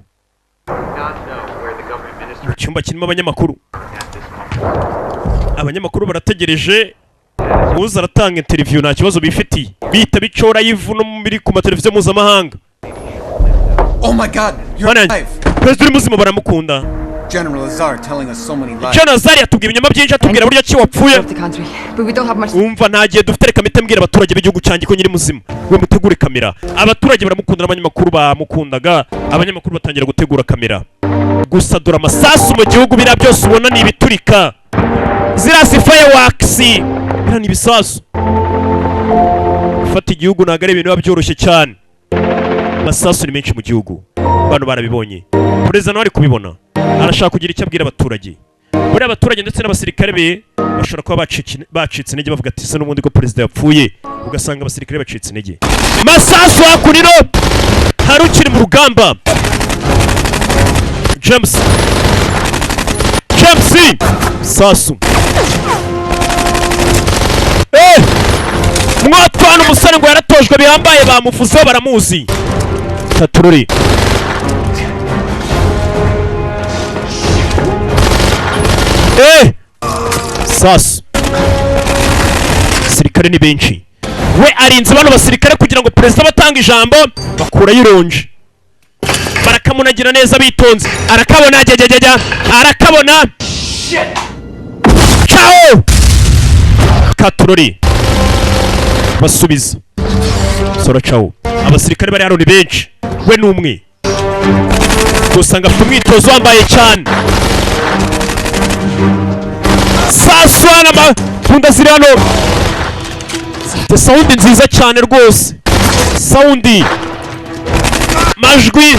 mu cyumba kirimo abanyamakuru. Abanyamakuru barategereje uza aratanga interview, nta kibazo bifitiye, bihita bicora ivu no biri ku mateleviziyo mpuzamahanga. Oh my God, you're Bana, alive! Perezida uri muzima, baramukunda. General Lazar telling us so many lies. General Lazar yatubwiye ibinyoma byinshi, atubwira buryo ki wapfuye. But we don't have much. Umva, nta gihe dufite, reka mpite mbwira abaturage b'igihugu cyanjye ko nyiri muzima. We mutegure kamera. Abaturage baramukunda n'abanyamakuru bamukundaga. Abanyamakuru batangira gutegura kamera. Gusa dore amasasu mu gihugu. Biriya byose ubona ni ibiturika, ziriya si fireworks, biriya ni ibisasu. Gufata igihugu ntabwo ari ibintu biba byoroshye cyane. Amasasu ni menshi mu gihugu, bano barabibonye. Perezida nawe ari kubibona, arashaka kugira icyo abwira abaturage. Buriya abaturage ndetse n'abasirikare be bashobora kuba bacitse intege, bavuga ati: "Se n'ubundi ko perezida yapfuye?" Ugasanga abasirikare bacitse intege. Masasu hakurino, hari ukiri mu rugamba. James, James, sasu. Mwatwana umusore ngo yaratojwe bihambaye, bamufuzeho, baramuzi. Tatururi sasu. Abasirikare ni benshi, we arinze bano basirikare kugira ngo perezida batanga ijambo. Bakurayo ironji, barakamunagira neza bitonze. Arakabona, jyajyajya, arakabona. Ciao katurori, basubiza sora. Ciao. Abasirikare bari hano ni benshi, we ni umwe gusa ngo afite umwitozo wambaye cyane. Sasu hano, amapunda ziri hano zifite sound nziza cyane rwose, sound, majwi.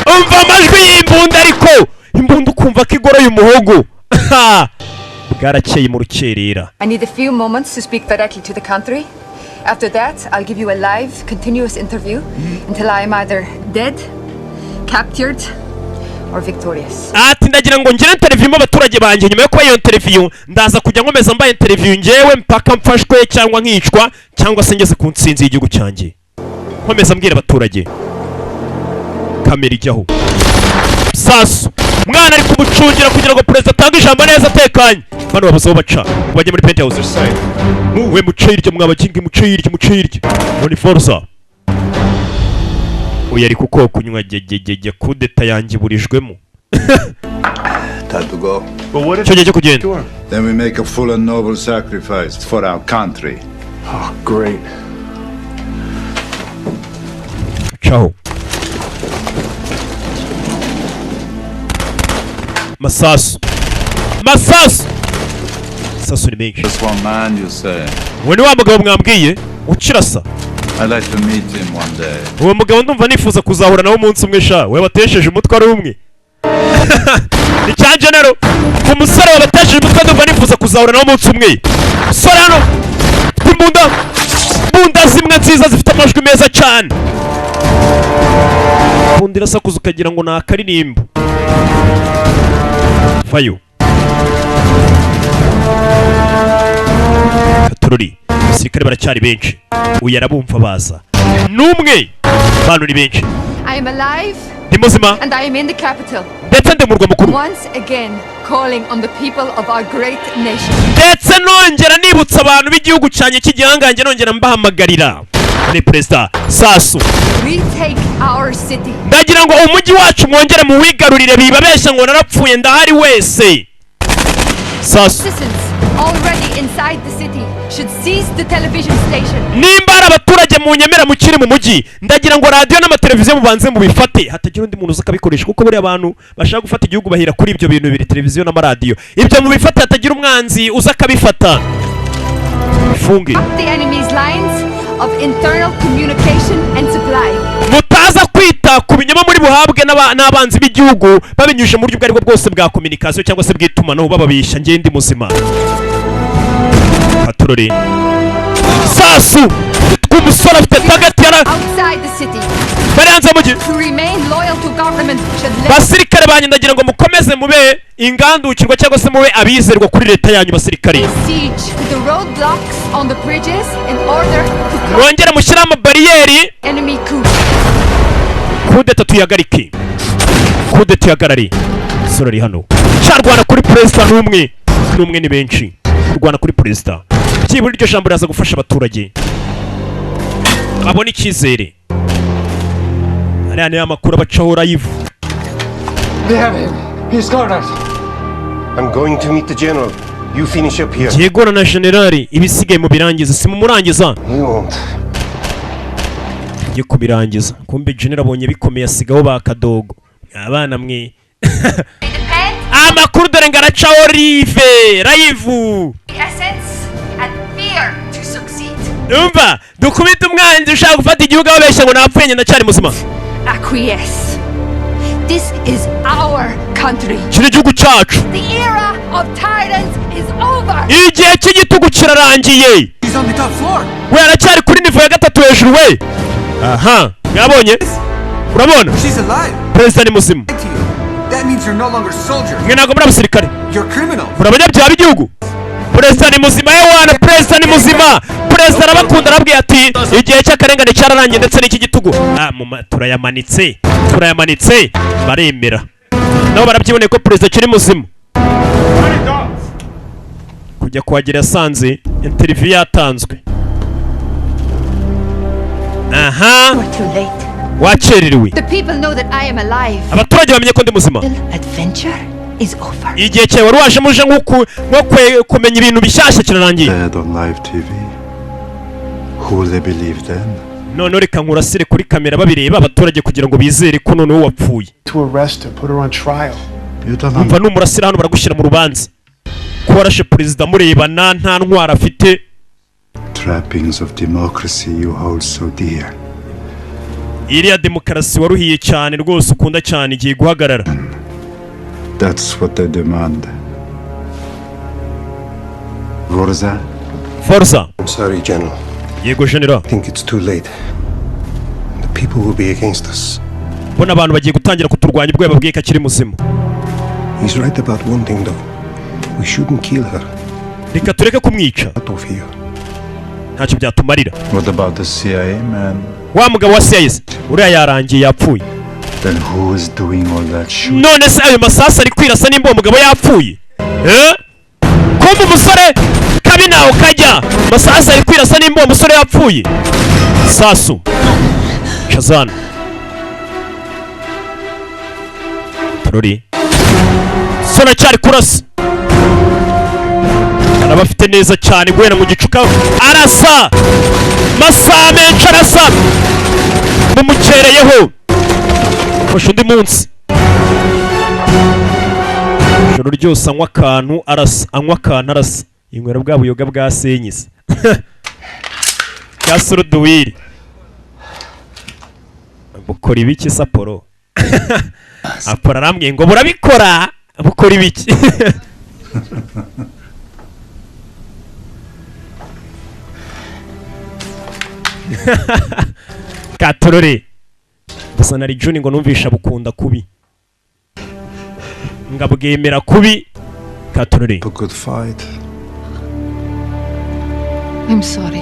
Umva amajwi y'imbunda, ariko imbunda ukumva ko igoroye umuhogo. Bwarakeye mu rukerera. I need a few moments to speak directly to the country. After that, I'll give you a live, continuous interview until I am either dead, captured, or victorious. Ati: "Ndagira ngo ngire interview mu abaturage banjye. Nyuma yo kuba iyo interview, ndaza kujya nkomeza mbaye interview ngewe mpaka mfashwe cyangwa nkicwa cyangwa se ngeze ku ntsinzi y'igihugu cyanjye, nkomeza mbwira abaturage." Kamera ijyaho. Sasu, mwana ari kumucungira kugira ngo perezida atange ijambo neza atekanye. Bano babuze aho baca ngo bajye muri penthouse. We muce hirya, mwabagingi, muce hirya, muce hirya. None forza uyu ari kuko kunywa gegegege. Kudeta yanjye iburijwemo. Time to go. Icyo gihe cyo kugenda. Then we make a full and noble sacrifice for our country. Oh, great. Ciao. Masasu, masasu, masasu ni menshi. Just one man, you say. Uwo ni wa mugabo mwambwiye ukirasa. I'd like to meet him one day. Uwo mugabo ndumva nifuza kuzahura nawe umunsi umwe sha. We watesheje umutwe ari umwe ni cya genero. Ku musore wabatesheje umutwe, ndumva nifuza kuzahura nawe umunsi umwe. Musore hano ufite imbunda, imbunda zimwe nziza zifite amajwi meza cyane. Imbunda irasakuza ukagira ngo ni akaririmbo. Vayo katururi. Abasirikare baracyari benshi, uyu arabumva baza n'umwe, bantu ni benshi. I am alive Ndi muzima and I am in the capital. ndetse ndi mu murwa mukuru. Once again, calling on the people of our great nation. Ndetse nongera nibutsa abantu b'igihugu cyanjye cy'igihangange, nongera mbahamagarira. Ni perezida sasu. Retake our city. Ndagira ngo umujyi wacu mwongere muwigarurire. Bibabeshya ngo narapfuye, ndahari wese. Sasu. Citizens already inside the city should seize the television station. Nimba hari abaturage mu nyemera mukiri mu mujyi, ndagira ngo radiyo n'amateleviziyo mubanze mubifate, hatagira undi muntu uza akabikoresha, kuko buriya abantu bashaka gufata igihugu bahera kuri ibyo bintu bibiri, televiziyo n'amaradiyo. Ibyo mubifate, hatagira umwanzi uza akabifata. Funge Up the enemy's lines of internal communication and supply. Mutaza kwita ku binyoma muri buhabwe n'abanzi b'igihugu babinyujije mu buryo ubwo aribwo bwose bwa communication cyangwa se bw'itumanaho, bababisha. Njye ndi muzima. Katurori sasu. Umusore afite target yara Outside the city. Bari hanze y'umujyi. To remain loyal to government should let Basirikare banyu, ndagira ngo mukomeze mube ingandukirwa cyangwa se mube abizerwa kuri leta yanyu, basirikare. Siege the roadblocks on the bridges in order to Mwongere mushyire amabariyeri. Enemy coup. Kudeta tuyihagarike, kudeta ihagarare. Umusore ari hano cyarwana kuri perezida n'umwe n'umwe, ni benshi kurwana kuri perezida. Byibura iryo jambo riraza gufasha abaturage babona icyizere. Ariya niyo amakuru abacaho live. They have him. He's cornered. I'm going to meet the general. You finish up here. Ngiye guhura na generali, ibisigaye mu birangiza. Si mumurangiza? He won't. Ngiye kubirangiza. Kumbe general abonye bikomeye, asigaho ba kadogo. Abana mwe, amakuru dore ngo aracaho live live. Essence and fear to succeed. Umva, dukubite umwanzi ushaka gufata igihugu ababeshya ngo napfuye, njye ndacyari muzima. Acquiesce. This is our country. Kino igihugu cyacu. The era of tyrants is over. Igihe cy'igitugu kirarangiye. He's on the top floor. We aracyari kuri niveau ya gatatu hejuru we. Aha mwabonye, urabona? She's alive. Perezida ni muzima. That means you're no longer soldiers. Mwe ntabwo muri abasirikare. You're criminals. Muri abanyabyaha b'igihugu. Perezida ni muzima yewana, perezida ni muzima. Perezida arabakunda, arababwiye ati igihe cy'akarengane cyararangiye ndetse n'icy'igitugu. Ah, muma turayamanitse, turayamanitse. Baremera nabo, barabyiboneye ko perezida akiri muzima. Kujya kuhagera yasanze interview yatanzwe. Aha. We're too late. Wakererewe. The people know that I am alive. Abaturage bamenye ko ndi muzima. Adventure is over. Igihe cyawe wari waje muje nko kumenya ibintu bishyashya kirarangiye. Dead on live TV. Who will they believe then? Noneho reka nkurasire kuri kamera babireba abaturage, kugira ngo bizere ko noneho wapfuye. To arrest her, put her on trial. You don't Umva, numurasira hano baragushyira mu rubanza ko warashe perezida murebana, nta ntwaro afite. Trappings of democracy you hold so dear. Iriya demokarasi waruhiye cyane rwose, ukunda cyane, igiye guhagarara. That's what they demand. Vorza? Forza. I'm sorry, General. Yego, General. I think it's too late. The people will be against us. Mbona abantu bagiye gutangira kuturwanya ubwo yababwiye ko akiri muzima. He's right about one thing, though. We shouldn't kill her. Reka tureke kumwica. Out of here. Ntacyo byatumarira. What about the CIA man? Wa mugabo wa CIA se? Uriya yarangiye, yapfuye. Then who is doing all that shooting? None se ayo masasu ari kwirasa nimba uwo mugabo yapfuye? Eh, kumva umusore kabi nawe kajya masasu ari kwirasa nimba uwo musore yapfuye. Sasu shazana Torori sora cyari kurasa, arabafite neza cyane guhera mu gicuka, arasa masaha menshi, arasa mumukereyeho. Fashe undi munsi, ijoro ryose anywa akantu arasa, anywa akantu arasa, yinywera bwa buyoga bwa senyise bwa suruduwiri. Bukora ibiki se Apolo? Apolo arambwiye ngo burabikora. Bukora ibiki? Katorore gusa na Juni ngo numvisha bukunda kubi, ngabwemera kubi. Katorore. A good fight. I'm sorry.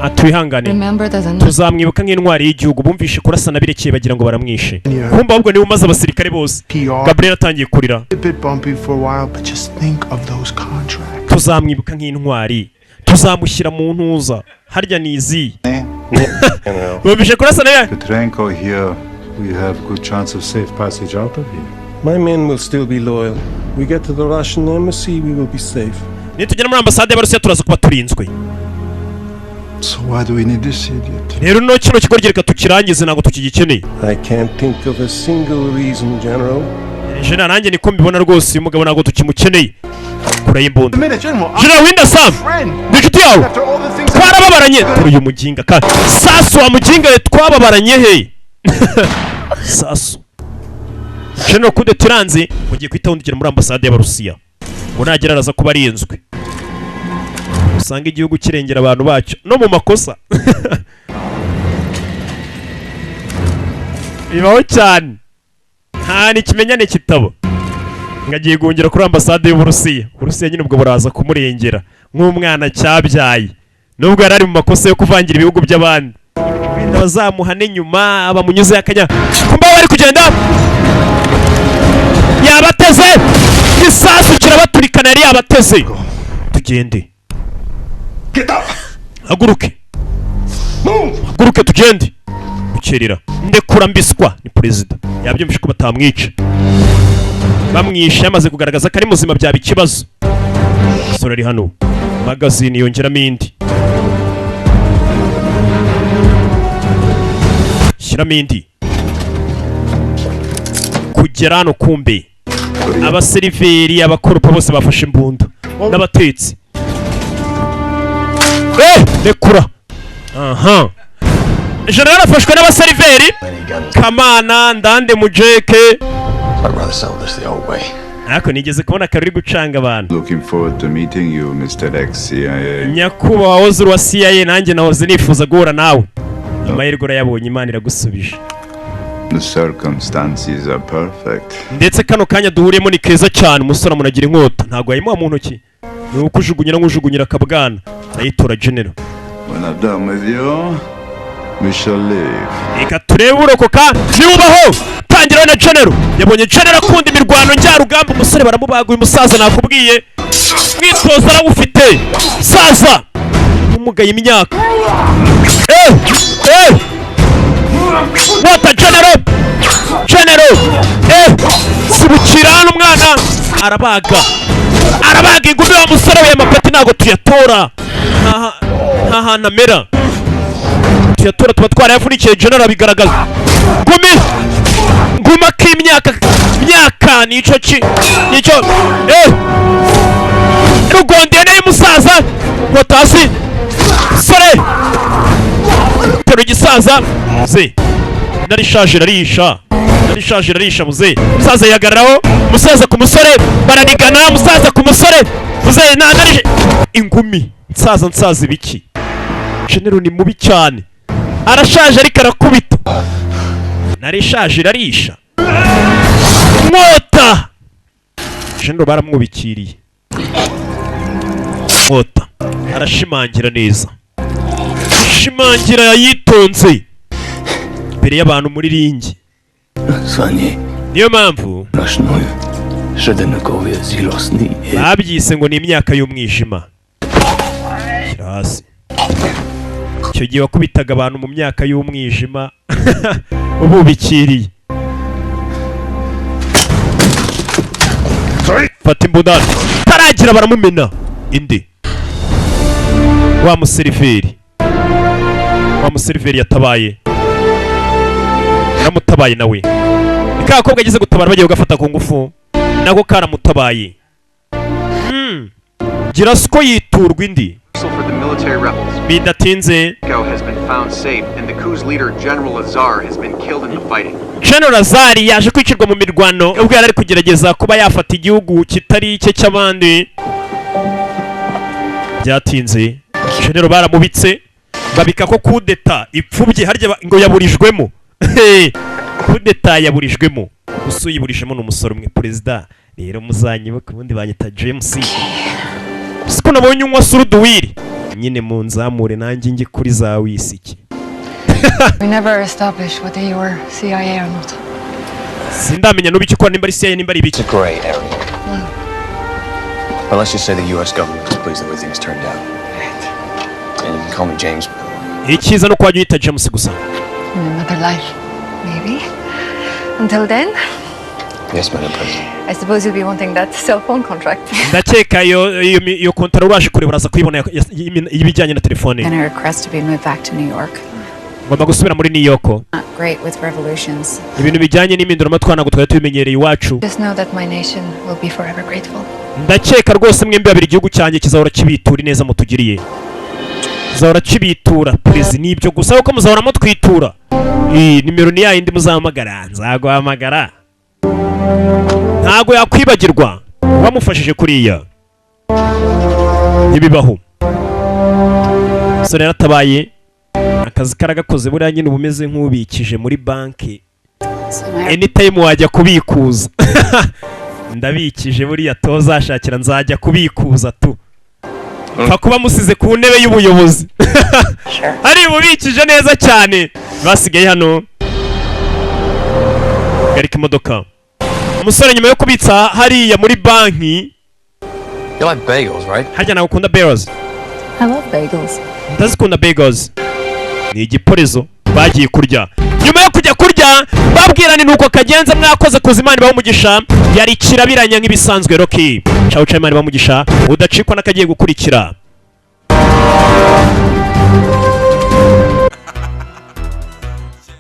Atwihangane. Remember there's another. Tuzamwibuka nk'intwari y'igihugu. Bumvishe kurasana birekeye, bagira ngo baramwishe, kumva ahubwo niwe umaze abasirikare bose. Gabriel atangiye kurira. A bit bumpy for a while, but just think of those contracts. Tuzamwibuka nk'intwari, tuzamushyira mu ntuza harya ni izi. Bumvishe kurasana Petrenko here, we have good chance of safe passage out of here. My men will still be loyal. We get to the Russian embassy, we will be safe. Nitugera muri ambasade y'Abarusiya turaza kuba turinzwe. So why do we need this idiot? Rero no kino kigo reka tukirangize, ntabwo tukigikeneye. I can't think of a single reason, General. Jena, nanjye niko mbibona rwose, uyu mugabo ntabwo tukimukeneye. Kure y'imbunda. Minute, General. General Windasam, Friend. ni inshuti yawe. After all the things Twarababaranye. Turi uyu muginga kandi sasu wa muginga we, twababaranye he sasu. General kude turanze, mugiye guhita wundikira muri ambasade y'Abarusiya ngo nagera araza kuba arinzwe. Usanga igihugu kirengera abantu bacyo no mu makosa. Bibaho cyane, nta n'ikimenyane kitabo. Ngo agiye guhungira kuri ambasade y'Uburusiya. Uburusiya nyine ubwo buraza kumurengera nk'umwana cyabyaye, nubwo yari ari mu makosa yo kuvangira ibihugu by'abandi. Wenda bazamuhane nyuma bamunyuze akanya. Kumba bari kugenda, yabateze igisasu kirabaturikana. Yari yabateze. Tugende, haguruke, haguruke, tugende gukerera. Ndekura mbiswa ni perezida yabyumvishe ko batamwica. Bamwishe yamaze kugaragaza ko ari muzima, byaba ikibazo. Umusore ari hano, magazine yongeramo indi, shyiramo indi kugera hano. Kumbe abaseriveri, abakoropa bose bafashe imbunda n'abatetsi. Eh, rekura! Aha general afashwe n'abaseriveri kamana ndande mujeke. I'd rather settle this the old way. Ariko nigeze kubona akaruri gucanga abantu. Looking forward to meeting you, Mr. Ex-CIA. Nyakubahwa wahoze uri uwa CIA, nanjye nahoze nifuza guhura nawe. Amahirwe urayabonye, Imana iragusubije. The circumstances are perfect. Ndetse kano kanya duhuriyemo ni keza cyane. Umusore amunagira inkota, ntabwo yayimuha mu ntoki, ni uko ujugunyira nk'ujugunyira akabwana, arayitora general. When I'm done with you, we shall leave. Reka turebe urokoka niwubaho. Tangira na general, yabonye general akunda imirwano njyarugamba. Umusore baramubaga. Uyu musaza nakubwiye mwitozo arawufite, saza umugaye imyaka. Eh eh, wata general, general, eh, sibukira hano. Umwana arabaga, arabaga ingumi. Wa musore we, amapeti ntabwo tuyatora, nta hantu amera tuyatora, tuba twarayavunikiye. General abigaragaza. Ngumi nguma k'imyaka myaka nico ki nico, eh, rugondeye nayo umusaza nkotasi sore tero igisaza muze narishaje irarisha, narishaje irarisha muze. Musaza yihagararaho, musaza ku musore baranigana, musaza ku musore muze na narije ingumi nsaza nsaza ibiki. General ni mubi cyane, arashaje ariko arakubita. Narishaje irarisha nkota. General baramwubikiriye nkota, arashimangira neza, shimangira yitonze imbere y'abantu muri ring. Звание Niyo mpamvu ночную Средневековье зелосный. Babyise ngo ni imyaka y'umwijima. Shyira hasi. Icyo gihe wakubitaga abantu mu myaka y'umwijima ububikiriye. Fata imbunda, taragira baramumena indi. Wa museriveri, wa museriveri yatabaye, yaramutabaye nawe. Ni ka gakobwa ageze gutabara bagiye kugafata ku ngufu, nako karamutabaye. Gira siko yiturwa indi. For the military rebels. Bidatinze Moscow has been found safe, and the coup's leader, General Lazar, has been killed in the fighting. General Azari yaje kwicirwa mu mirwano ubwo yari ari kugerageza kuba yafata igihugu kitari icye cy'abandi. Byatinze General baramubitse, babika ko kudeta ipfubye. Harya ngo yaburijwemo, kudeta yaburijwemo, gusa uyiburijemo ni umusore umwe. Perezida rero muzanyibuka, ubundi banyita James. Siko nabonye unywa suruduwiri nyine, munzamure nanjye njye kuri za wisiki. We never established whether you were CIA or not. Sindamenya n'ubu icyo ukora, nimba ari CIA, nimba ari ibiki. Gray area. But let's just say the U.S. government is pleased the way things turned out. And you can call me James, by the way. Icyiza ni uko wajya uyita James gusa. In another life, maybe. Until then, Yes, Madam President. I suppose you'll be wanting that cell phone contract. Ndakeka iyo kontara uraje kureba, uraza kuyibona y'ibijyanye na telefone. Gonna request to be moved back to New York. Ngomba gusubira muri New York. Not great with revolutions. Ibintu bijyanye n'impinduramatwara ntabwo twari tubimenyereye iwacu. Just know that my nation will be forever grateful. Ndakeka rwose mwembi babiri igihugu cyanjye kizahora kibitura ineza mutugiriye, kizahora kibitura. Perezida, ni ibyo gusa kuko muzahora mutwitura. Iyi nimero ni yayindi muzahamagara, nzaguhamagara. Ntabwo yakwibagirwa wamufashije kuriya, ntibibaho. Umusore yaratabaye, akazi karagakoze. Buriya nyine uba umeze nk'ubikije muri banki. So my Anytime wajya kubikuza. Ndabikije buriya tozashakira, nzajya kubikuza tu. Pfa kuba musize ku ntebe y'ubuyobozi, ari bubikije neza cyane. Basigaye hano garika imodoka. Umusore nyuma yo kubitsa hariya muri banki. You like bagels, right? Harya nawe ukunda bagels? I love bagels. Ndazikunda bagels. Ni igiporezo bagiye kurya. Nyuma yo kujya kurya babwirana nuko kagenze. Mwakoze kuza, Imana ibahe umugisha. Yari kirabiranya nk'ibisanzwe. Rocky, ciao ciao, Imana ibahe umugisha. Udacikwa n'akagiye gukurikira.